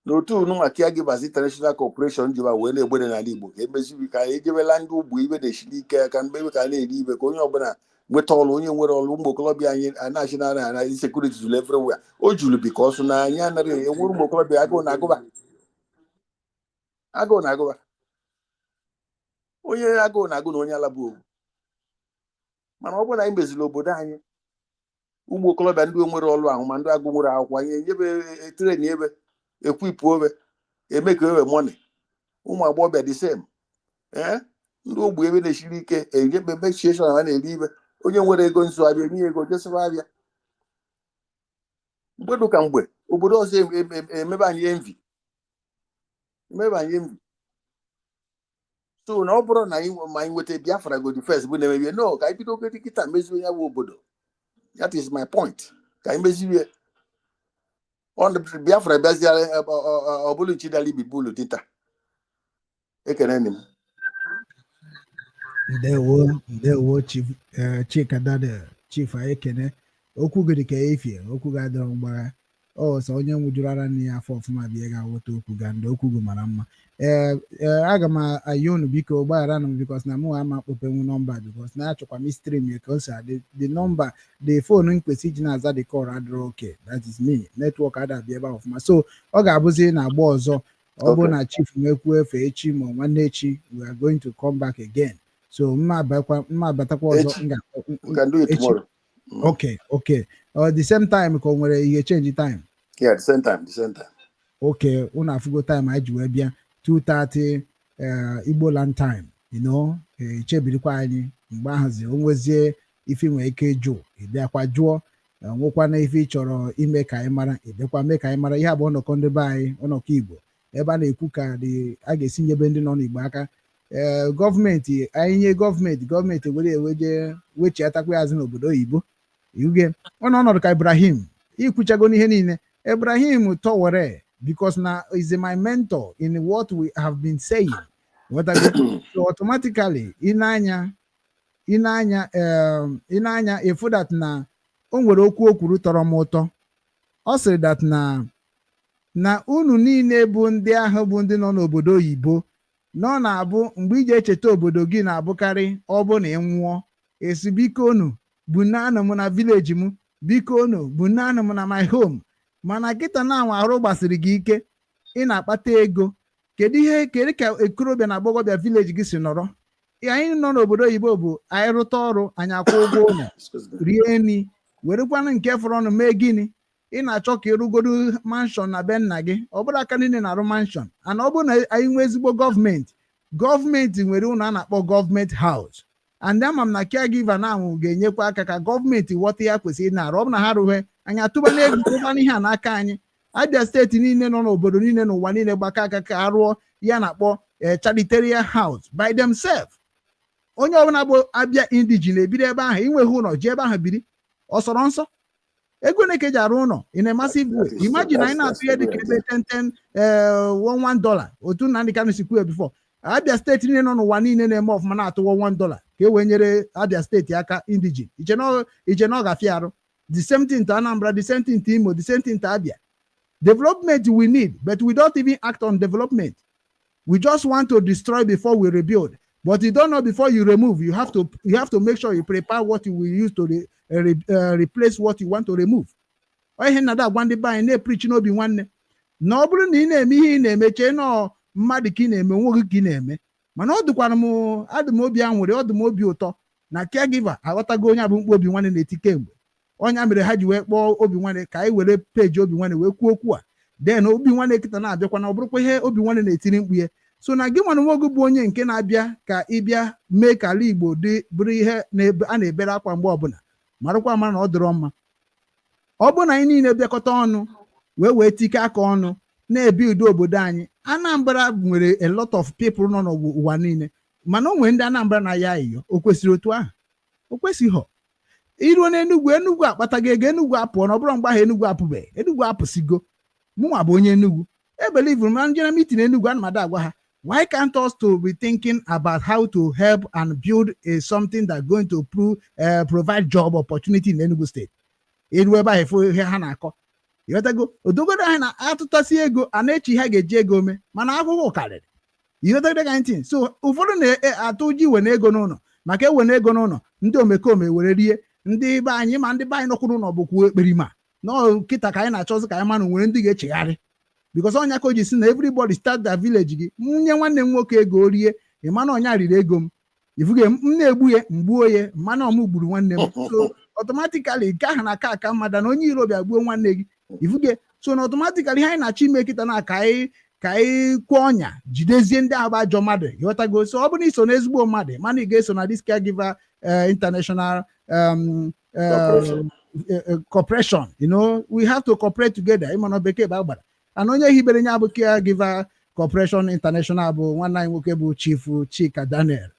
N'otu nụnwa Caregivers International Corporation jiba wee na-egbere n'ala Igbo ka emeziri ka ejebela ndị ugbo ibe na-esiri ike ka mgbe ebe ka a na-eri ibe, ka onye ọbụla nweta ọrụ, onye nwere ọrụ, ụmụ okorobịa anyị a na-achị na na insecurity juru everywhere. O juru because na anyị anaghị enwere ụmụ okorobịa, agụụ na-agụba, agụụ na-agụba onye, agụụ na-agụ na onye alabụ owu. Mana ọ bụrụ na anyị meziri obodo anyị, ụmụ okorobịa ndị nwere ọrụ ahụ, ma ndị agụ nwere akwụkwọ, anyị enyebe train, ebe equip obe, eme ka ewe money. Ụmụ agbọghọbịa the same. Ee, ndị ogbu ebe na-esiri ike, enyebe mechie ha na-eri ibe. Onye nwere ego nso abịa, enye ego jesịba abịa. Mgbe dụka mgbe obodo ọzọ emebe anyị envy, emebe anyị envy. So na ọ bụrụ na anyị ma anyị nweta Biafra godi first bụ na-emebie no, ka anyị bido ogodi kịta mezuo ya bụ obodo. That is my point, ka anyị mezirie ọ. Biafra bịaziara, ọ bụrụ nchi dara ibi bulu dịta. Ekene m. Ndewo, ndewo, Chief Chika Daniel. Chief, anyị ekene. Okwu gị dị ka efie, okwu gị adịrọ mgbagha. Ọ sọ onye nwụjuru ara nne ya afọ ọfụma bịa ga-aghọta okwu ga ndị okwu gị mara mma. Ee, aga m ayọ unu, biko gbaghara m, because na mụ ama akpọpenwu nọmba, because na achọkwa m stream ya ka o si adị. The number, the phone m kwesị iji na-aza the call adịrọ okay. That is me, network adabịa ebe ahụ ọfụma, so ọ ga-abụzi na agba ọzọ. Ọ bụ na Chief nwekwu efe echi ma nwanne echi, we are going to come back again. So mma abatakwa ọzọ. Echi. We can do it Echi. tomorrow. Okay, the same time ka o nwere ihe change time? Yeah, the same time, the same time. Okay, unu afụgo time anyị ji wee bịa, 2:30 Igbo land time. Echebirikwa anyị mgbe ahụzi. O nwezie ife nwere ike ịjụ, ị bịakwa jụọ. Nwekwana ife ị chọrọ ime ka anyị mara, ị bịakwa mee ka anyị mara. Ihe a bụ ọnọkọ ndị be anyị, ọnọkọ Igbo, ebe a na-ekwu ka dị a ga-esi nyebe ndị nọ n'Igbo aka. Ee, gọọmenti anyị nye gọọmenti, gọọmenti were eweje wechiatakwa ya azụ n'obodo oyibo. Iuge ọ nọ ọnọdụ ka Ibrahim ikwuchago n'ihe niile. Ibrahim Traore, because na is my mentor in what we have been saying. Ghọtago? So automatically ị na-anya ịfụ that na o nwere okwu o kwuru tọrọ m ụtọ. Ọ sịrị that na unu niile bụ ndị ahụ bụ ndị nọ n'obodo oyibo, na ọ na-abụ mgbe iji echeta obodo gị na-abụkarị ọ bụ na ị nwụọ, esi, "Biko unu bụ naanụ m na village m, biko unu bụ naanụ m na my home." Mana kịta na anwa arụ gbasiri gị ike, ị na-akpata ego, kedu ihe, kedu ka ekorobịa na agbọghọbịa village gị si nọrọ? Anyị nọ n'obodo oyibo bụ anyị rụta ọrụ, anyị akwụ ụgwọ ụlọ, Excuse me. rie nri, werekwanụ nke fọrọ ọnụ mee gịnị? Ị na-achọ ka ịrụgodo mansion na be nna gị. Ọ bụrụ aka niile na-arụ mansion, ana ọ bụrụ na anyị nwee ezigbo gọọmenti, gọọmenti nwere ụlọ a na-akpọ government house. And ama m na caregiver na ahụ ga-enyekwa aka ka gọọmenti ghọta ya kwesịrị ịna-arụ. Ọ bụ na ha rụghị, anyị atụba n'ego, tụba n'ihe a n'aka anyị. Abia Steeti niile nọ n'obodo niile n'ụwa niile gbakọ aka ka a rụọ ya na-akpọ Charitarian house by themselves. Onye ọbụla bụ Abia indigene ebiri ebe ahụ. Inweghị ụlọ, ji ebe ahụ biri. Ọ sọrọ nsọ ego ole ka eji arụ ụlọ in a massive way? Imagine anyị na-atụ ihe dịka ebe 10 10 1 1 dollar, otu Nnamdị Kanu si kwuo before. Abia Steeti niile nọ n'ụwa niile na-eme ọfụma na-atụ 1 dollar ka e wee nyere Abia Steeti aka indigene. Iche na ọ ga-afịa arụ? The same thing to Anambra, the same thing to Imo, the same thing to Abia. Development we need, but we don't even act on development. We just want to destroy before we rebuild. But you don't know, before you remove, you have to make sure you prepare what you will use to replace what you want to remove. Ọ ihe nna agwa ndị be anyị na-epreach n'obi nwanne, na ọ bụrụ na ị na-eme ihe ị na-eme, chee nọọ mmadụ ka ị na-eme, onwe gị ka ị na-eme. Mana ọ dịkwara m, adị m obi aṅụrị, ọ dị m obi ụtọ na caregiver aghọtago onye abụ mkpu obi nwanne na-eti kemgbe. Ọnya mere ha ji wee kpọọ obi nwanne ka anyị were peji obi nwanne wee kwuo okwu a. Then obi nwanne kịta na-abịakwa na ọ bụrụkwa ihe obi nwanne na-etiri mkpu ya. So na gị nwana nwa gị bụ onye nke na-abịa ka ịbịa mee ka ala Igbo dị bụrụ ihe a na-ebere akwa mgbe ọbụla, marakwa amara na ọ dịrọ mma. Ọ bụrụ na anyị niile bịakọta ọnụ wee tike aka ọnụ na-ebi udo obodo anyị. Anambra nwere a lot of people nọ n'ụwa niile, mana o nwere ndị Anambra na-aya ayịyọ. O kwesịrị otu ahụ? O kwesịghị. Iruo n'Enugwu, Enugwu akpatago ego, Enugwu apụọ na ọ bụrụ mgbe ahụ Enugwu apụbeghị, Enugwu apụsigo. Mụnwa bụ onye Enugwu, ebelivuru m na njere meeting Enugwu, ana m ada agwa ha, why can't us to be thinking about how to help and build a something that going to provide job opportunity in Enugu State? Iru ebe ahụ, efu ihe ha na-akọ. Ịghọtago? Odogodo anyị na-atụtasị ego a na-eche ihe a ga-eji ego mee, mana akwụkwọ karịrị. Ịghọtago ka ntị? So ụfọdụ na-atụ ụjọ iwe na ego n'ụlọ, maka ewe na ego n'ụlọ, ndị omekome were rie ndị be anyị. Ma ndị be anyị nọkwuru ụlọ bụkwa ekperima nọ kịta ka anyị na-achọzi ka anyị ma na nwere ndị ga-echegharị, because ọnya ka o ji si na everybody start their village. Gị nye nwanne m nwoke ego rie, ị ma na ọnya riri ego m, ifuge m na-egbu ya, mgbuo ya, mmanụ ọmụ gburu nwanne m. So automatically nke ahụ na-aka aka mmadụ na onye iro bịa gbuo nwanne gị, ifuge. So na automatically, ihe anyị na-achọ ime kịta na ka anyị kwụọ ọnya, jidezie ndị ahụ bụ ajọ mmadụ. Ịghọtago? So ọ bụrụ na iso na ezigbo mmadụ, mana ị ga-eso na this caregiver international corporation. We have to cooperate together. Ịma na bekee bụ agbara and onye hibere ya bụ Caregiver Corporation International bụ nwanne anyị nwoke bụ Chief Chika Daniel,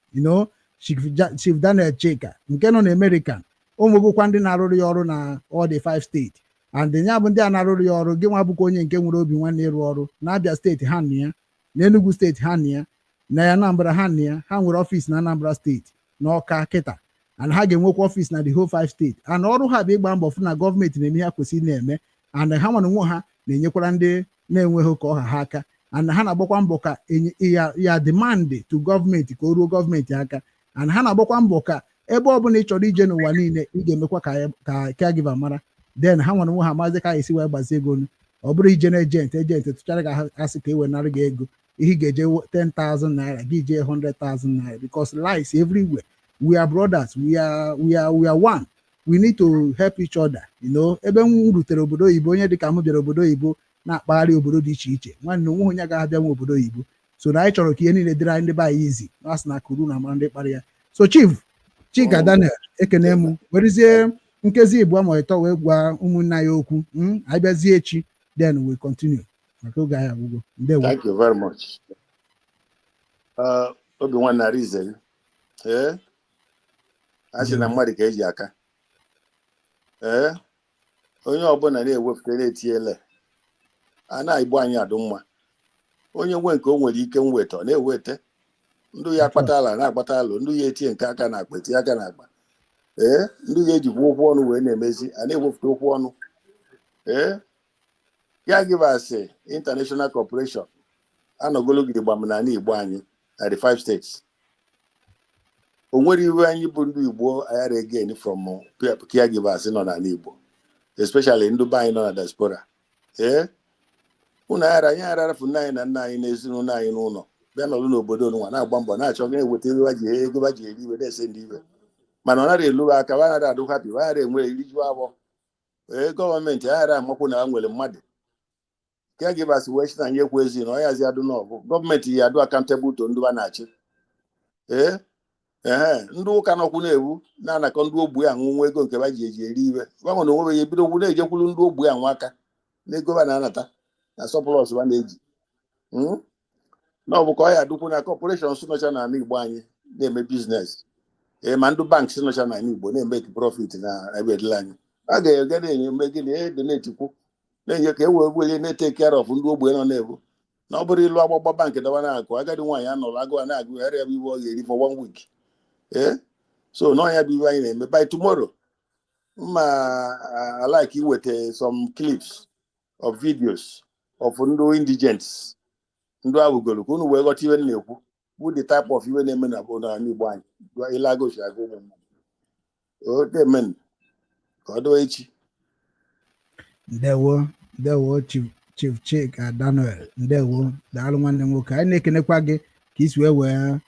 Chief Daniel Chika nke nọ na America. Ụmụgụkwa ndị na-arụrụ ya ọrụ na all the five steeti, and ya bụ ndị a na-arụrụ ya ọrụ. Gị nwa bụkwa onye nke nwere obi nwanne ịrụ ọrụ na Abia Steeti, ha na ya, na Enugu Steeti, ha na ya, na Anambra, ha na ya. Ha nwere office na Anambra Steeti na Ọka kịta, and ha ga-enwekwa office na the whole five steeti. And ọrụ ha bụ ịgba mbọ fụ na gọọmenti na-eme ihe ha kwesịrị na-eme, and ha nwere onwe ha na-enyekwara ndị na-enweghị ka ọha ha aka, and ha na-agbakwa mbọ ka ya demand to gọọmenti ka o ruo gọọmenti aka, and ha na-agbakwa mbọ ka ebe ọ bụla ị chọrọ ije n'ụwa niile, ị ga-emekwa ka caregiver mara. Then ha nwere onwe ha maazị ka esi wee gbazie ego. Ọ bụrụ ije na agent tụchara gị asị ka e wenara gị ego, ihe ị ga-eje 10,000 naira, gị jee 100,000 naira, because lies everywhere. We are brothers, we are one. We need to help each other. Ebe m rutere obodo oyibo, onye dịka m bịara obodo oyibo na-akpagharị obodo dị iche iche, nwanne, onwe onye agaghị abịa nwe obodo oyibo. So na anyị chọrọ ka ihe niile dịrị anyị ndị be anyị izi na asị na kuru na amara ndị kpara ya. So Chief Chika Daniel, ekene m. Werezie nkezi ịbụọ ma ịtọ wee gwa ụmụnne anyị okwu. Anyị bịazie echi, then we continue, maka oge anyị agwụgo. Ndewo. Thank you very much. Obi nwanne Arize, ee, a sị na mmadụ ka eji aka. Ee, onye ọbụla na-ewepụta na-etinyele a na-igbo anyị adụ mma. Onye nwe nke o nwere ike mweta, ọ na-eweta. Ndụ ya akpata ala na-akpata alụ, ndụ ya etinye nke aka na akpa, etinye aka na akpa. Ee, ndụ ya ejikwa okwu ọnụ wee na-emezi, a na-ewepụta okwu ọnụ. Ee, Caregivers International Corporation anọgolo gidigbam n'ala Igbo anyị na the five states. O nwere iwe anyị bụ ndị Igbo aghara again from caregivers nọ n'ala Igbo, especially ndị be anyị nọ na diaspora. Ee, unu aghara anyị aghara arafu nne anyị na nna anyị na ezinụlọ anyị n'ụlọ, bịa nọrụ n'obodo nwa na-agba mbọ na-achọ ga eweta ego ha ji ego ha ji eri iwe na-ese ndị iwe, mana ọ nara elu aka, ha nara adụ happy, ha nara enwe eriju afọ. Ee, gọọmenti aghara amakwu na ha nwere mmadụ caregivers wee sị na anyị ekwu ezi na ọ yazi adụ n'ọgụ. Gọọmenti ya adụ accountable to ndị ha na-achị. Ee, ehe, ndị ụka nọkwu na-ewu na-anakọ ndị ogbu anwụ nwa ego nke ha ji eji eri iwe gbanwe na onwe ya, ebidokwu na-ejekwuru ndị ogbu anwụ aka n'ego ha na-anata na surplus ha na-eji. Na ọ bụ ka ọ ya adụkwu na corporations nọcha n'ala Igbo anyị na-eme business. Ee, ma ndị banks nọcha n'ala Igbo na-eme profit na ebe edela anyị, a ga-ege na-eme gịnị? Donate-kwu na-enye ka e wee were na-e-take care of ndị ogbenye nọ na-ebu. Na ọ bụrụ ilu agbagba bank dawa na-akụ, agadi nwaanyị anọrọ agụụ a na-agụ ghara ya bụ iwe ọ ga-eri for one week. Ee, so n'ọnya bụ iwe anyị na-eme. By tomorrow, mma I like iweta some clips of videos of ndị indigents, ndị awugoro, ka unu wee ghọta iwe m na-ekwu, bụ the type of iwe na-eme na n'ala Igbo anyị ile agụchi agụ ụmụ mmadụ. O ka ọ doo echi. Ndewo, ndewo, Chief Chika Daniel, ndewo, daalụ nwanne m nwoke. Anyị na-ekenekwa gị ka isi wee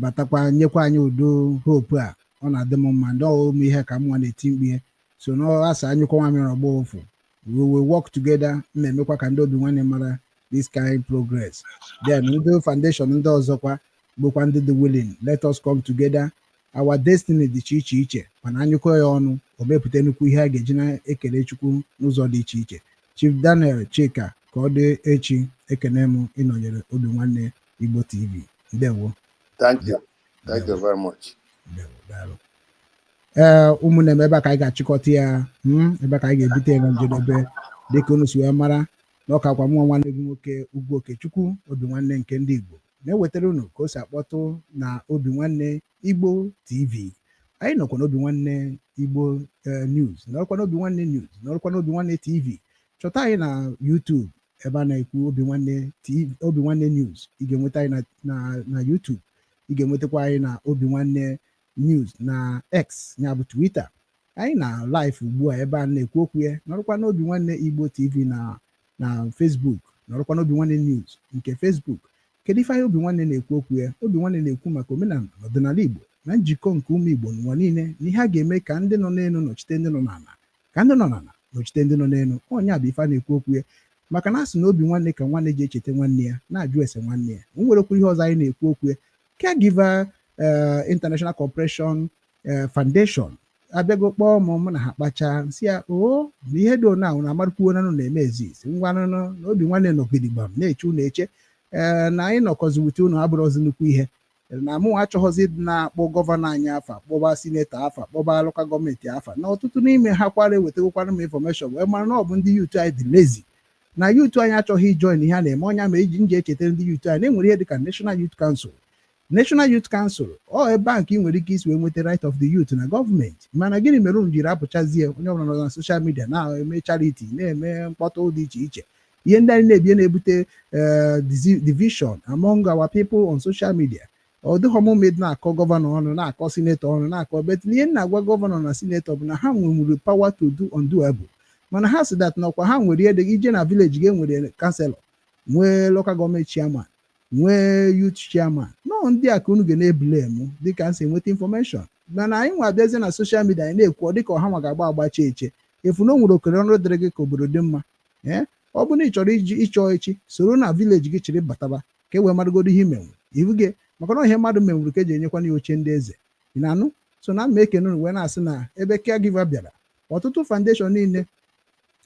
batakwa nyekwa anyị udo hope a. Ọ na-adị m mma ndị ọghọm ihe ka m nwa na-eti mkpu ihe so na asa anyụkwa nwa mmiri ọgbọ ụfụ. We will work together. Na-emekwa ka ndị obi nwanne mara this kind progress. Then ndị foundation ndị ọzọkwa bụkwa ndị dị willing, let us come together. Our destiny dị iche iche, mana anyụkọ ya ọnụ, o mepụta nnukwu ihe a ga-eji na-ekele Chukwu n'ụzọ dị iche iche. Chief Daniel Chika, ka ọ dị echi. Ekene m ịnọnyere Obi Nwanne Igbo TV. Ndewo. Thank you, thank you very much. Ndewo, daalụ. Ee, ụmụnne m, ebe a ka anyị ga-achịkọta ya, ebe a ka anyị ga-ebute ya na njedebe. Dịka unu si wee mara na ọ kakwa mụọ nwanne gị nwoke Ugwu Okechukwu, Obi Nwanne nke ndị Igbo, na-ewetara unu ka o si akpọtụ na Obi Nwanne Igbo TV. Anyị nọkwa n'Obi Nwanne Igbo News, nọrọkwa n'Obi Nwanne News, nọrọkwa n'Obi Nwanne TV. Chọta anyị na YouTube ebe a na-ekwu Obi Nwanne TV, Obi Nwanne News. Ị ga-enweta anyị na YouTube. Ị ga-enwetakwa anyị na Obi Nwanne News na X, ya bụ Twitter. Anyị na live ugbu a ebe a na-ekwu okwu ya. Nọrọkwa n'Obi Nwanne Igbo TV na Facebook, nọrọkwa n'Obi Nwanne News nke Facebook. Kedu ife anyị Obi Nwanne na-ekwu okwu ya? Obi Nwanne na-ekwu maka omenala na ọdịnala Igbo na njikọ nke ụmụ Igbo n'ụwa niile, na ihe a ga-eme ka ndị nọ n'elu nọchite ndị nọ n'ala, ka ndị nọ n'ala nọchite ndị nọ n'elu. Ọnya bụ ife a na-ekwu okwu ya, maka na a sị na obi nwanne ka nwanne ji echeta nwanne ya, na-ajụ ese nwanne ya. O nwerekwa ihe ọzọ anyị na-ekwu okwu ya. Caregiver International Corporation Foundation abịago kpọọ m, mụ na ha kpachaa, nsị ya o na ihe dị ona na amarụkwuo na na-eme exist. Ngwanụnụ na Obi Nwanne nọgidigbam na-eche unu eche. Ee, na anyị nọkọzi wute unu abụrụzi nnukwu ihe na mụ achọghọzi ịdị na-akpọ governor anyị afa, kpọba senator afa, kpọba local government afa, na ọtụtụ n'ime ha kwara ewetagokwana m information wee mara na ọ bụ ndị youth anyị dị lazy, na youth anyị achọghị ijoin ihe a na-eme. Ọnya ma eji nji echetara ndị youth anyị na enwere ihe dịka National Youth Council. National Youth Council ọ ebe a nke ị nwere ike isi wee nweta right of the youth na gọọmenti. Mana gịnị mere unu jiri apụchazie, onye ọbụla nọ na social media na-eme charity, na-eme mkpọtụ dị iche iche? Ihe ndị anyị na-ebie na-ebute division among our people on social media. Ọ dịghọ m mma na-akọ governor ọnụ, na-akọ senator ọnụ, na-akọ, but ihe m na-agwa governor na senator bụ na ha nwere power to do undoable, mana ha si that n'ọkwa ha nwere ihe dị ije na village ga-enwere councillor, nwee local government chairman, nwee youth chairman. Nọọ ndị a ka unu ga na-eblame dịka m si enweta information. Mana anyị nwa abịazie na social media, anyị na-ekwu ọ dịka ọha nwa ga-agba agbacha eche efu na o nwere okere ọrụ dịrị gị ka obodo dị mma. Ee, ọ bụrụ na ị chọrọ iji ịchọ echi, soro na village gị chịrị bataba ka e wee maragodo ihe imenwu iwu gị, maka na ihe mmadụ menwuru ka eji enyekwana ya oche ndị eze. Ị na-anụ? So na mma ekene unu wee na-asị na ebe caregiver bịara, ọtụtụ foundation niile,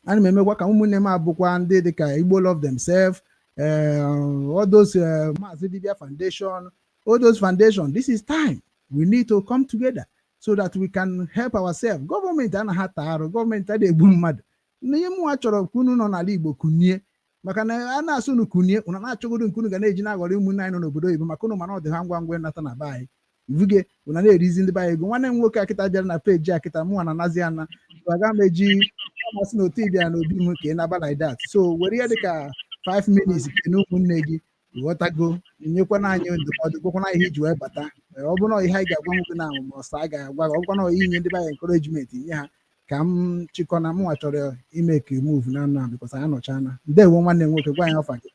ana m emekwa ka ụmụnne m abụkwa ndị dịka Igbo Love Themselves, all those Maazị Dibia Foundation, all those foundation. This is time we need to come together so that we can help ourselves. Gọọmenti anaghị ata arụ, gọọmenti adịghị egbu mmadụ. N'ihe mụnwa chọrọ ka unu nọ n'ala Igbo kunie, maka na a na-asụ unu kunie, unu na-achọgodo nke unu ga na-eji na-aghọrọ ụmụnne anyị nọ n'obodo oyibo, maka unu mana ọ dị ha ngwa ngwa ịnata na be anyị. Ivuge unu na-erizi ndị be anyị ego. Nwanne m nwoke akịta bịara na peji akịta, mụnwa na anazi ana aga m eji amasị na otu ị bịara n'obi m ka ị naba like that. So were ihe dịka 5 minutes kene ụmụnne gị, ghọtago, nyekwana anyị ndụmọdụ, gwakwana anyị ihe iji wee bata. Ọ bụrụ na ihe anyị ga-agwa nwoke na ma ọsọ a ga-agwa gị, ọ bụkwa na inye ndị be anyị encouragement nye ha, ka m chịkọ na mụnwa chọrọ ime ka move na nna, because anyị anọchana. Ndewo, nwanne m nwoke, gwa anyị ọfa gị.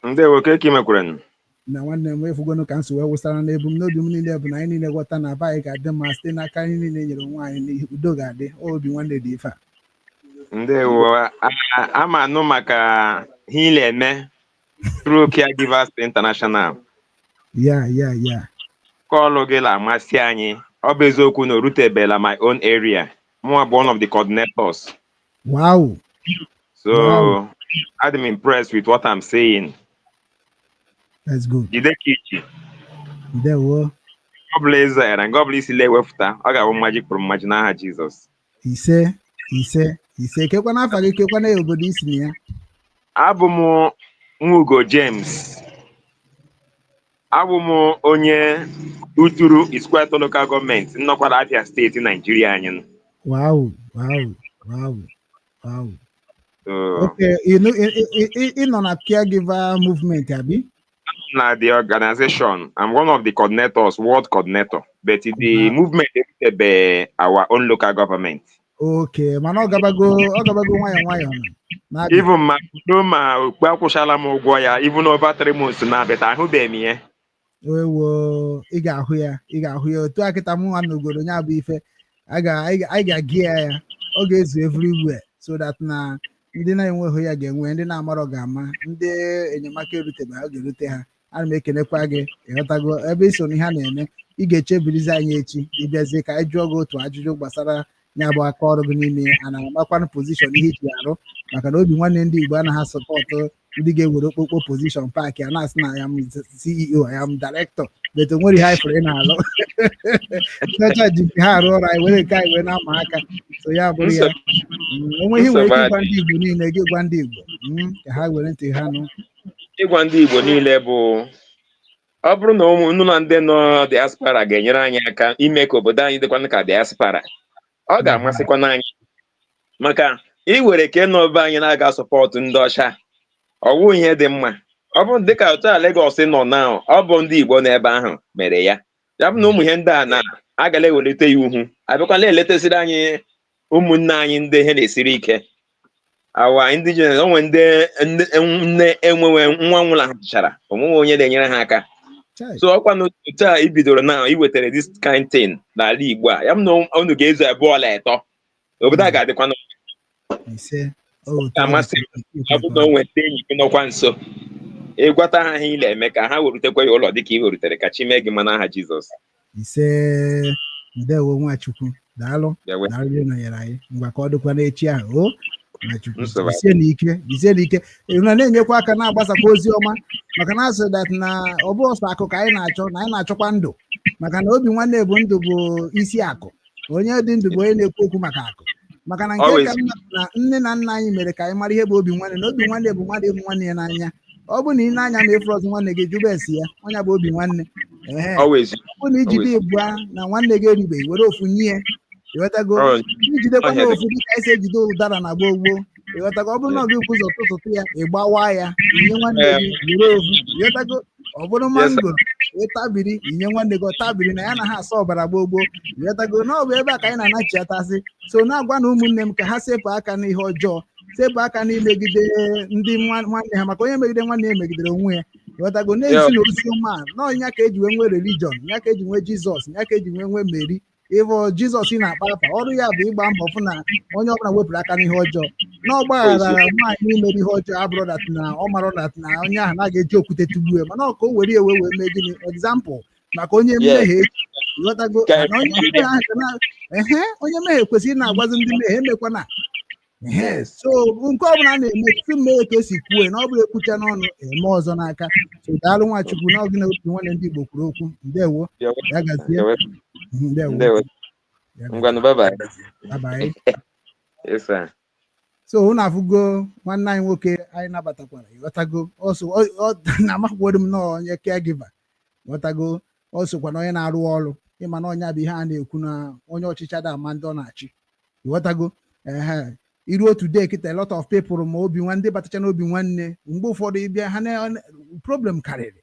Ndewo, ka eke mekwere. Na nwanne m, efugonu ka m si wee wụsara na ebumnobi m niile bụ na anyị niile ghọta na be anyị ga-adị mma site n'aka anyị niile nyere onwe anyị n'ihe. Udo ga-adị. Obi Nwanne dị ife a. Ndewo. Ama anụ maka ihe ị na-eme through Caregivers International. Ya. Kọlụ gị na-amasị anyị. Ọ bụ eziokwu na o rutebela my own area. Mụnwa bụ one of the coordinators. So I'm impressed with what I'm saying. That's good. Jide ka iji. Ndewo. Ọ bụla ị zara nke ọ bụla isi ewepụta, ọ ga-abụ mmaji kwuru mmaji n'aha Jizọs. Ise, ise, ise. Kekwana afa gị, kekwana ya obodo isi na ya. Abụ m Nwugo James. Abụ m onye Uturu Isuikwuato Local Government, nnọkwara Abia Steeti, Naijiria anyị. Wow. So, Okay, you know, ị nọ na caregiver movement, abi? Na the organization, I'm one of the coordinators, world coordinator, but the movement erutebe our own local government. Okay, mana ọ gabago nwayọọ nwayọọ na na-abịa. Even ma udo ma okpu akwụchala m ụgwọ ya even over 3 months na, but ahụbeghị m ya. Ewo, ị ga-ahụ ya, ị ga-ahụ ya. Otu akịta mụ nwa n'ogodo ya bụ ife anyị ga-agị ya, ya ọ ga-ezu everywhere, so that na ndị na-enweghị ya ga-enwe, ndị na-amarọ ga-ama, ndị enyemaka erutebeghị ọ ga-erute ha. Ana m ekenekwa gị. Ịghọtago ebe i so n'ihe a na-eme. Ị ga-echebirizi anyị echi, ịbịazie ka anyị jụọ gị otu ajụjụ gbasara ya bụ aka ọrụ gị n'ime a na-amakwanụ position ihe iji arụ, maka na Obi Nwanne ndị Igbo anaghị asupport ndị ga-ewere okpokpo position paakị a na-asị na ya m CEO, ya m director, but o nwere ihe anyị fụrụ ị na-alụ. Ndị ọcha ji nke ha arụ ọrụ, anyị were nke anyị wee na-ama aka. So ya bụrụ ya, onwe ihe nwere ike ịgwa ndị Igbo niile, gị gwa ndị Igbo, ka ha were ntị ha nụ. Ịgwa ndị Igbo niile bụ, ọ bụrụ na ụmụ unu na ndị nọ diaspora ga-enyere anyị aka ime ka obodo anyị dịkwanụ ka diaspora, ọ ga-amasịkwana anyị, maka Ị were ka nọ be anyị na-aga support ndị ọcha, ọ wụ ihe dị mma. Ọ bụ dịka otu a Lagos nọ na ọ bụ ndị Igbo n'ebe ahụ mere ya. Ya bụ na ụmụ ihe ndị a na agala ewelite ya uhu, abịakwala eletesiri anyị ụmụnne anyị ndị ihe na-esiri ike, awa indigenous onwe ndị nne enwewe nwa nwụlahụchara, onweghị onye na-enyere ha aka. Chai. So ọkwa n'otu a i bidoro na i wetara this kind thing n'ala Igbo a, ya bụ na unu ga-ezu abụọ la ịtọ, obodo a ga-adịkwa Ise. Otu amasị m. Ọ bụ na o nwee ndị enyi gị nọkwa nso, ịgwata ha ihe ị na-eme ka ha werutekwa ya ụlọ dịka ị werutere, ka chi mee gị mma n'aha Jizọs. Ise. Ndewo, Nwachukwu, daalụ. Bịa. Daalụ ịnọnyere anyị. Ngwa, ka ọ dịkwa n'echi ahụ o, Nwachukwu. Nsogbu. Jisie n'ike, jisie n'ike. Ị na na-enyekwa aka na-agbasakwa ozi ọma, maka na asị that na ọ bụ ọsọ akụ ka anyị na-achọ, na anyị na-achọkwa ndụ, maka na obi nwanne bụ ndụ, bụ isi akụ. Onye dị ndụ bụ onye na-ekwu okwu maka akụ, maka na nke Always. ka mma na nne na nna anyị mere ka anyị mara ihe bụ obi nwanne, na obi nwanne bụ mmadụ ịhụ nwanne ya n'anya. Ọ bụ na ị na-anya ma ịfụrụ ọzọ nwanne gị, jụba esi ya, onye bụ obi nwanne. Ehe. Always. Ọ bụ na ijide ịbụa na nwanne gị eribeghị, were ofu nye ya, ịghọtago? Oh, Ijidekwa na ọhịa dị. ofu dịka anyị si ejide ụdara na gboo gboo, ịghọtago? Ọ bụrụ na ọ gị bụ ụzọ tụtụtụ ya, ịgbawa ya, inye nwanne gị, were ofu, ịghọtago? Ọ bụrụ Yes, sir. mango ịtabiri, inye nwanne gị, ọ tabiri na ya na ha asa ọbara gboo gboo, ịghọtago? Na ọ bụ ebe a ka anyị na-anachiatasị. So na-agwa na ụmụnne m ka ha sepụ aka n'ihe ọjọọ, sepụ aka n'imegide ndị nwanne ha, maka onye megide nwanne ya megidere onwe ya, ịghọtago? Na-ezi na ozi ọma a na ọnya ka eji wee nwee religion, ya ka eji nwee Jizọs, ya ka eji wee nwee Meri. Ịbụ Jizọs ị na-akpa afa, ọrụ ya bụ ịgba mbọ fụ na onye ọbụla wepụrụ aka n'ihe ọjọọ, na ọ gbaghara nwaanyị mere ihe ọjọọ, abụrụ that na ọ mara that na onye ahụ na-aga eji okwute tugbuo ya, mana ọ ka o were ewe wee mee gịnị? Example maka onye mmehie echi, ịghọtago? Na onye mmehie ahụ ga ehe, onye mmehie kwesịrị ị na-agwazi ndị mmehie emekwana ehe. So nke ọbụla a na-eme tupu mmehie ka esi kwuo na ọ bụrụ ekwucha n'ọnụ, eme ọzọ n'aka. So daalụ, Nwachukwu, na ọgị na otu nwanne ndị Igbo kwuru okwu. Ndewo, ya gazie. Ndewo. Ndewo. Ya gazie. Ngwanụ, bye bye. Bye bye. Yes, sir. So unu afụgo nwanne anyị nwoke anyị nabatakwara, ịghọtago? Ọsọ na amakwado m nọọ onye caregiver, ghọtago? Ọ sokwa na onye na-arụ ọrụ. Ịma na ọnya bụ ihe a na-ekwu na onye ọchịchị ada ama ndị ọ na-achị, ịghọtago? Ehe, iru otu day kịta, a lot of people ma obi nwanne, ndị batacha n'obi nwanne, mgbe ụfọdụ ịbịa ha na problem karịrị,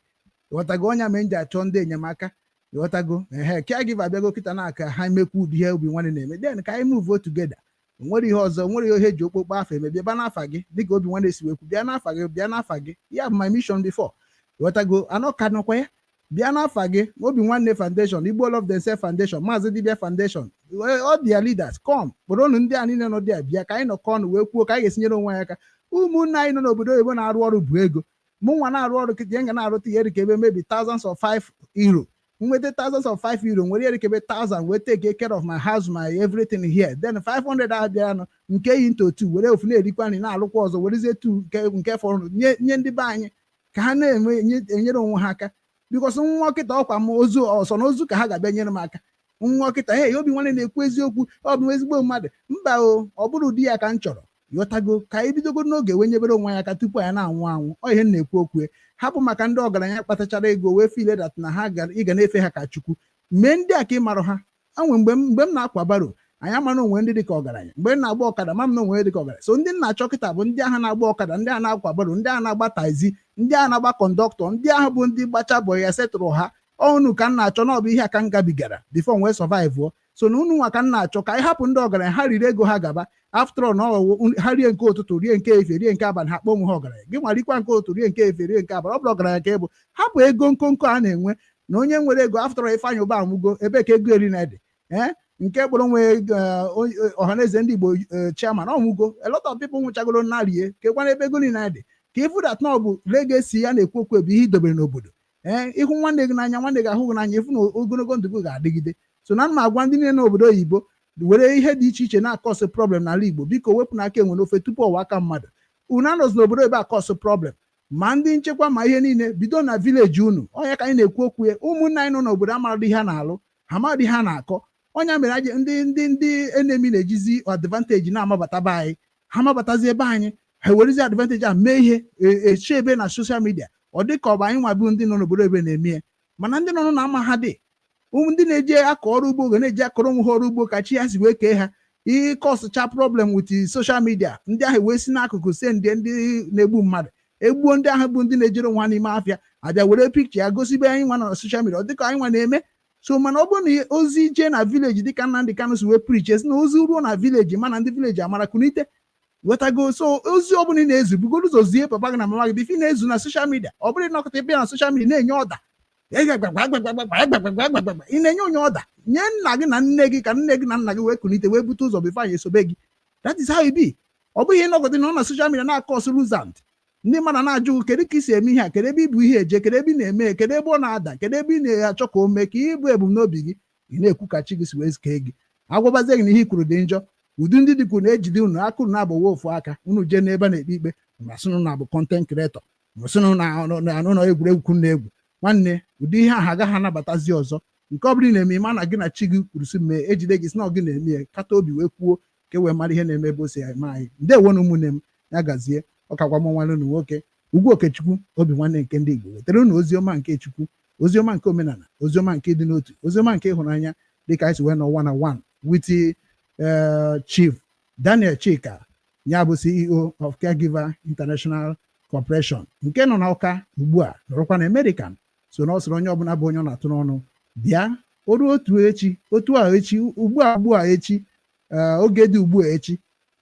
ịghọtago? Ọnya mere m ji achọ ndị enyemaka, ịghọtago? Ehe, caregiver abịago kịta na aka ha emekwu ụdị ihe obi nwanne na-eme. Then ka anyị move together. Nwere ihe ọzọ, nwere ihe eji okpokpo afa eme. Bịa n'afa gị dịka obi nwanne si wekwu, bịa n'afa gị, bịa n'afa gị. Ya bụ my mission before, ịghọtago? Anọ ka nọkwa ya, bịa n'afa gị. Obi Nwanne Foundation, Igbo Love Themselves Foundation, Maazị Dibia Foundation, all their leaders, come kpọrọnụ ndị a niile nọ dị a, bịa ka anyị nọkọ ọnụ wee kwuo ka anyị ga-esinyere onwe anyị aka. Ụmụnne anyị nọ n'obodo oyibo na-arụ ọrụ bụ ego. Mụ nwa na-arụ ọrụ kịta, nga na-arụta ihe dịka ebe maybe thousands of €5. Nweta thousands of €5, nwere ihe dịka ebe thousand wee take care of my house, my everything here. Then 500 ahụ bịaranụ nke yi into two, were ofu na-erikwa nri, na-alụkwa ọzọ, werezie two nke fọrọ nye ndị be anyị ka ha na-eme enyere onwe ha aka, because nwa kịta ọkwa m ozu ọsọ na ozu ka ha ga-abịa nyere m aka. Nwa kịta, hey, obi nwanne na-ekwu eziokwu, ọ bụ ezigbo mmadụ. Mba o, ọ bụrụ ụdị ya ka m chọrọ, ghọtago? Ka anyị bidogo n'oge wee nyebere onwe anyị aka tupu anyị na-anwụ anwụ. Ọ ihe m na-ekwu okwu hapụ maka ndị ọgaranya kpatachara ego wee feel that na ha ị ga na-efe ha ka Chukwu. Mee ndị a ka ị marụ ha anwe. Mgbe m na-akwa barrow, anyị ama na onwe ndị dị ka ọgaranya. Mgbe m na-agba ọkada, ma m na onwe dị ka ọgaranya. So ndị m na-achọ kịta bụ ndị agha na-agba ọkada, ndị agha na-akwa barrow, ndị agha na-agba taxi, ndị agha na-agba conductor, ndị ahụ bụ ndị gbacha boy ya setụrụ ha ọnụ ka m na-achọ. Na ọ bụ ihe a ka m gabigara before nwee survive. So na unu nwa ka m na-achọ ka anyị hapụ ndị ọgaranya, ha riri ego ha gaba. After all, na ha rie nke ụtụtụ, rie nke efe, rie nke abalị, ha kpọọ onwe ha ọgaranya. Gị nwa rikwa nke ụtụtụ, rie nke efe, rie nke abalị, ọ bụrụ ọgaranya ka ị bụ. Hapụ ego nkonko a na-enwe na onye nwere ego. After all, Ifeanyị Ụba anwụgo, ebe ka ego eri na ede ee nke kpọrọ nwe Ọhaneze Ndị Igbo chairman ọnwụgo. A lot of people nwụchagoro narie kekwana ebe ego niile dị ka ifu that na ọ bụ legacy ya na-ekwu okwu, bụ ihe idobere n'obodo. Ee, ịhụ nwanne gị n'anya, nwanne gị ahụ gị n'anya, ịfụ na ogologo ndụ gị ga-adịgide. So na m agwa ndị niile n'obodo oyibo were ihe dị iche iche na-acause problem n'ala Igbo, biko wepụ n'aka enwe n'ofe tupu ọwa aka mmadụ. Unu anọzi n'obodo ebe acause problem, ma ndị nchekwa ma ihe niile bido na village unu. Onye ka anyị na-ekwu okwu ya? Ụmụnne anyị nọ n'obodo amaradị ihe ha na-alụ, ha amadị ihe ha na-akọ. Onye mere ndị enemy na-ejizi advantage na-amabata be anyị. Ha mabatazi ebe anyị, ha ewerezi advantage a mee ihe echi ebe na social media. Ọ dị ka ọ bụ anyị nwa bụ ndị nọ n'obodo ebe na-eme ya, mana ndị nọ na ama ha dị. Ụmụ ndị na-eji akọ ọrụ ugbo ga na-eji akọrọ onwe ha ọrụ ugbo ka chi ya si wee kee ha. Ịkọsụcha problem with social media, ndị ahụ wee si n'akụkụ sie ndị na-egbu mmadụ, egbuo ndị ahụ bụ ndị na-ejere onwe ha n'ime afịa, abịa were pikcha ya gosibe anyị nwa nọ na social media, ọ dịka anyị nwa na-eme. So mana ọ bụrụ na ozi jee na village, dịka Nnamdị Kanụ si wee preach, esi na ozi ruo na village, mana ndị village amara kunite wetago. So ozi ọbụla ị na-ezu, bugoro ụzọ zie papa gị na mama gị before ị na-ezu na social media. Ọ bụrụ ịnọkọta ịbịa na social media na-enye ọda, ị na-enye onye ọda, nye nna gị na nne gị, ka nne gị na nna gị wee kulite, wee bute ụzọ before anyị esobe gị. That is how it be. Ọ bụghị ịnọkọta nọ na social media na-akọ luzant, ndị mmadụ na-ajụ gị, kedu ka ị si eme ihe a, kedu ebe ibu ihe eje, kedu ebe ị na-eme, kedu ebe ọ na-ada, kedu ebe ị na-achọ ka o mee, ka ihe bụ ebumnobi gị. Ị na-ekwu ka chi gị si wee kee gị. Agwabazie gị na ihe i kwuru dị njọ, ụdị ndị dịkwu na-ejide unu aka, unu na-agbawa ofu aka, unu jee n'ebe a na-ekpe ikpe, masịnụ na bụ content creator, masịnụ na ụlọ egwuregwu na-egwu. Nwanne, ụdị ihe ahụ agaghị anabatazi ọzọ. Nke ọ bụla ị na-eme, ịma na gị na chi gị kwuru si mee, ejide gị si na ọ gị na-eme ya, kata obi wee kwuo ka e wee mara ihe na-eme ebe o si eme anyị. Ndewo na ụmụnne m, ya gazie. Ọkakwa m nwanne unu nwoke, Ugwu Okechukwu, obi nwanne nke ndị Igbo, wetara unu oziọma nke Chukwu, oziọma nke omenala, oziọma nke ịdị n'otu, oziọma nke ịhụnanya, dịka anyị si wee nọ one on one with Chief Daniel Chika, ya bụ CEO of Caregiver International Corporation nke nọ n'Awka ugbu a, nọrọkwa na American. So na ọ sịrị onye ọbụla bụ onye ọ na-atụ n'ọnụ bịa o ruo otu echi, otu a echi, ugbu a, ugbu a echi, oge dị ugbu a echi,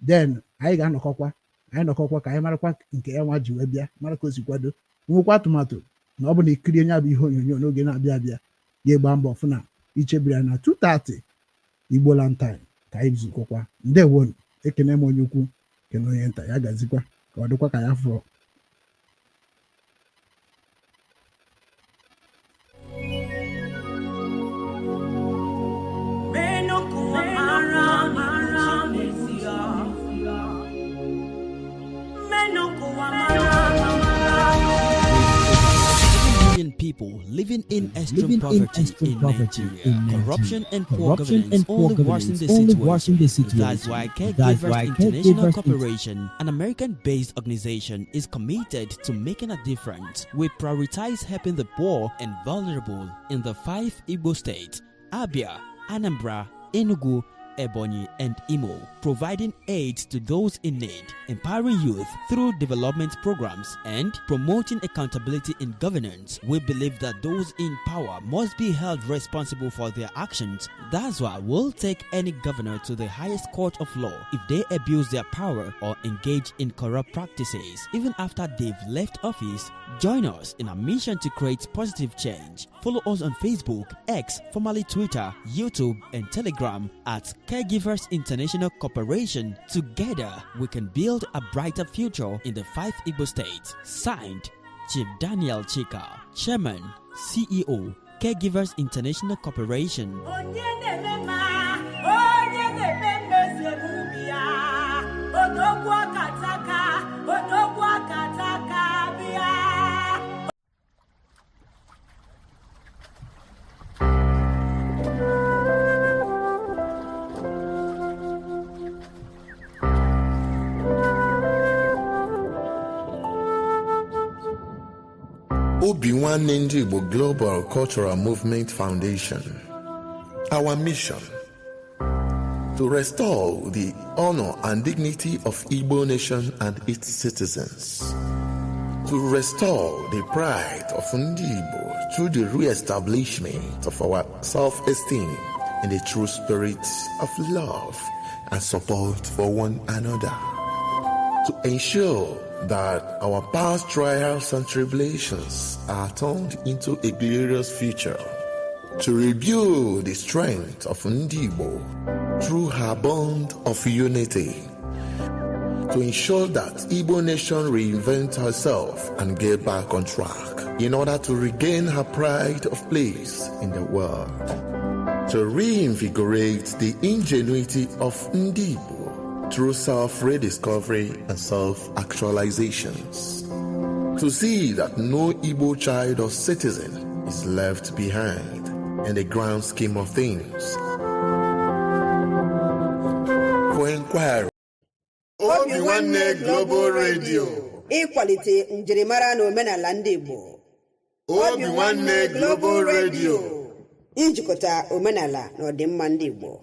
then anyị ga-anọkọkwa, anyị nọkọkwa ka anyị marakwa nke ya nwa ji wee bịa, mara ka o si kwado, nwekwa atụmatụ na ọ bụ na ikirie nya bụ ihe onyonyo n'oge na-abịa abịa, ga-egba mbọ fụ na ichebiri ya na 2:30 Igboland time ka anyị zukọkwa. Ndewonu, ekene m onye ukwu, kene onye nta, ya gazikwa ka ọ dịkwa ka ya fụrụ. Meno kuwa mara n'ezie. Meno kuwa mara. Million people living in extreme Living in poverty extreme in poverty Nigeria. in Nigeria. Corruption and poor Corruption governance and poor only worsen governance the only situation. worsen the situation. That's why That's Caregivers why International Caregivers Corporation, an American-based organization, is committed to making a difference. We prioritize helping the poor and vulnerable in the five Igbo states: Abia, Anambra, Enugu, Ebonyi, and Imo, providing aid to those in need, empowering youth through development programs, and promoting accountability in governance. We believe that those in power must be held responsible for their actions. That's why we'll take any governor to the highest court of law if they abuse their power or engage in corrupt practices, even after they've left office. Join us in our mission to create positive change. Follow us on Facebook, X, formerly Twitter, YouTube, and Telegram at Caregivers International Corporation. Together, we can build a brighter future in the five Igbo states. Signed, Chief Daniel Chika, Chairman, CEO, Caregivers International Corporation. Onye na-eme mma, onye na-eme mmezi emume ya, odogwu akataka, odogwu akataka bịa. Obi Nwanne Ndị Igbo Global Cultural Movement Foundation. Our mission: to restore the honor and dignity of Igbo nation and its citizens. To restore the pride of Ndị Igbo through the re-establishment of our self-esteem in the true spirit of love and support for one another. To ensure that our past trials and tribulations are turned into a glorious future. To rebuild the strength of Ndigbo through her bond of unity. To ensure that Igbo nation reinvent herself and get back on track in order to regain her pride of place in the world. To reinvigorate the ingenuity of Ndigbo through self-rediscovery and self-actualizations. To see that no Igbo child or citizen is left behind in the grand scheme of things. For inquiry, Obi Nwanne Global Radio, ịkwalite njirimara na omenala ndị Igbo. Obi Nwanne Global Radio, ijikọta omenala na ọdịmma ndị Igbo.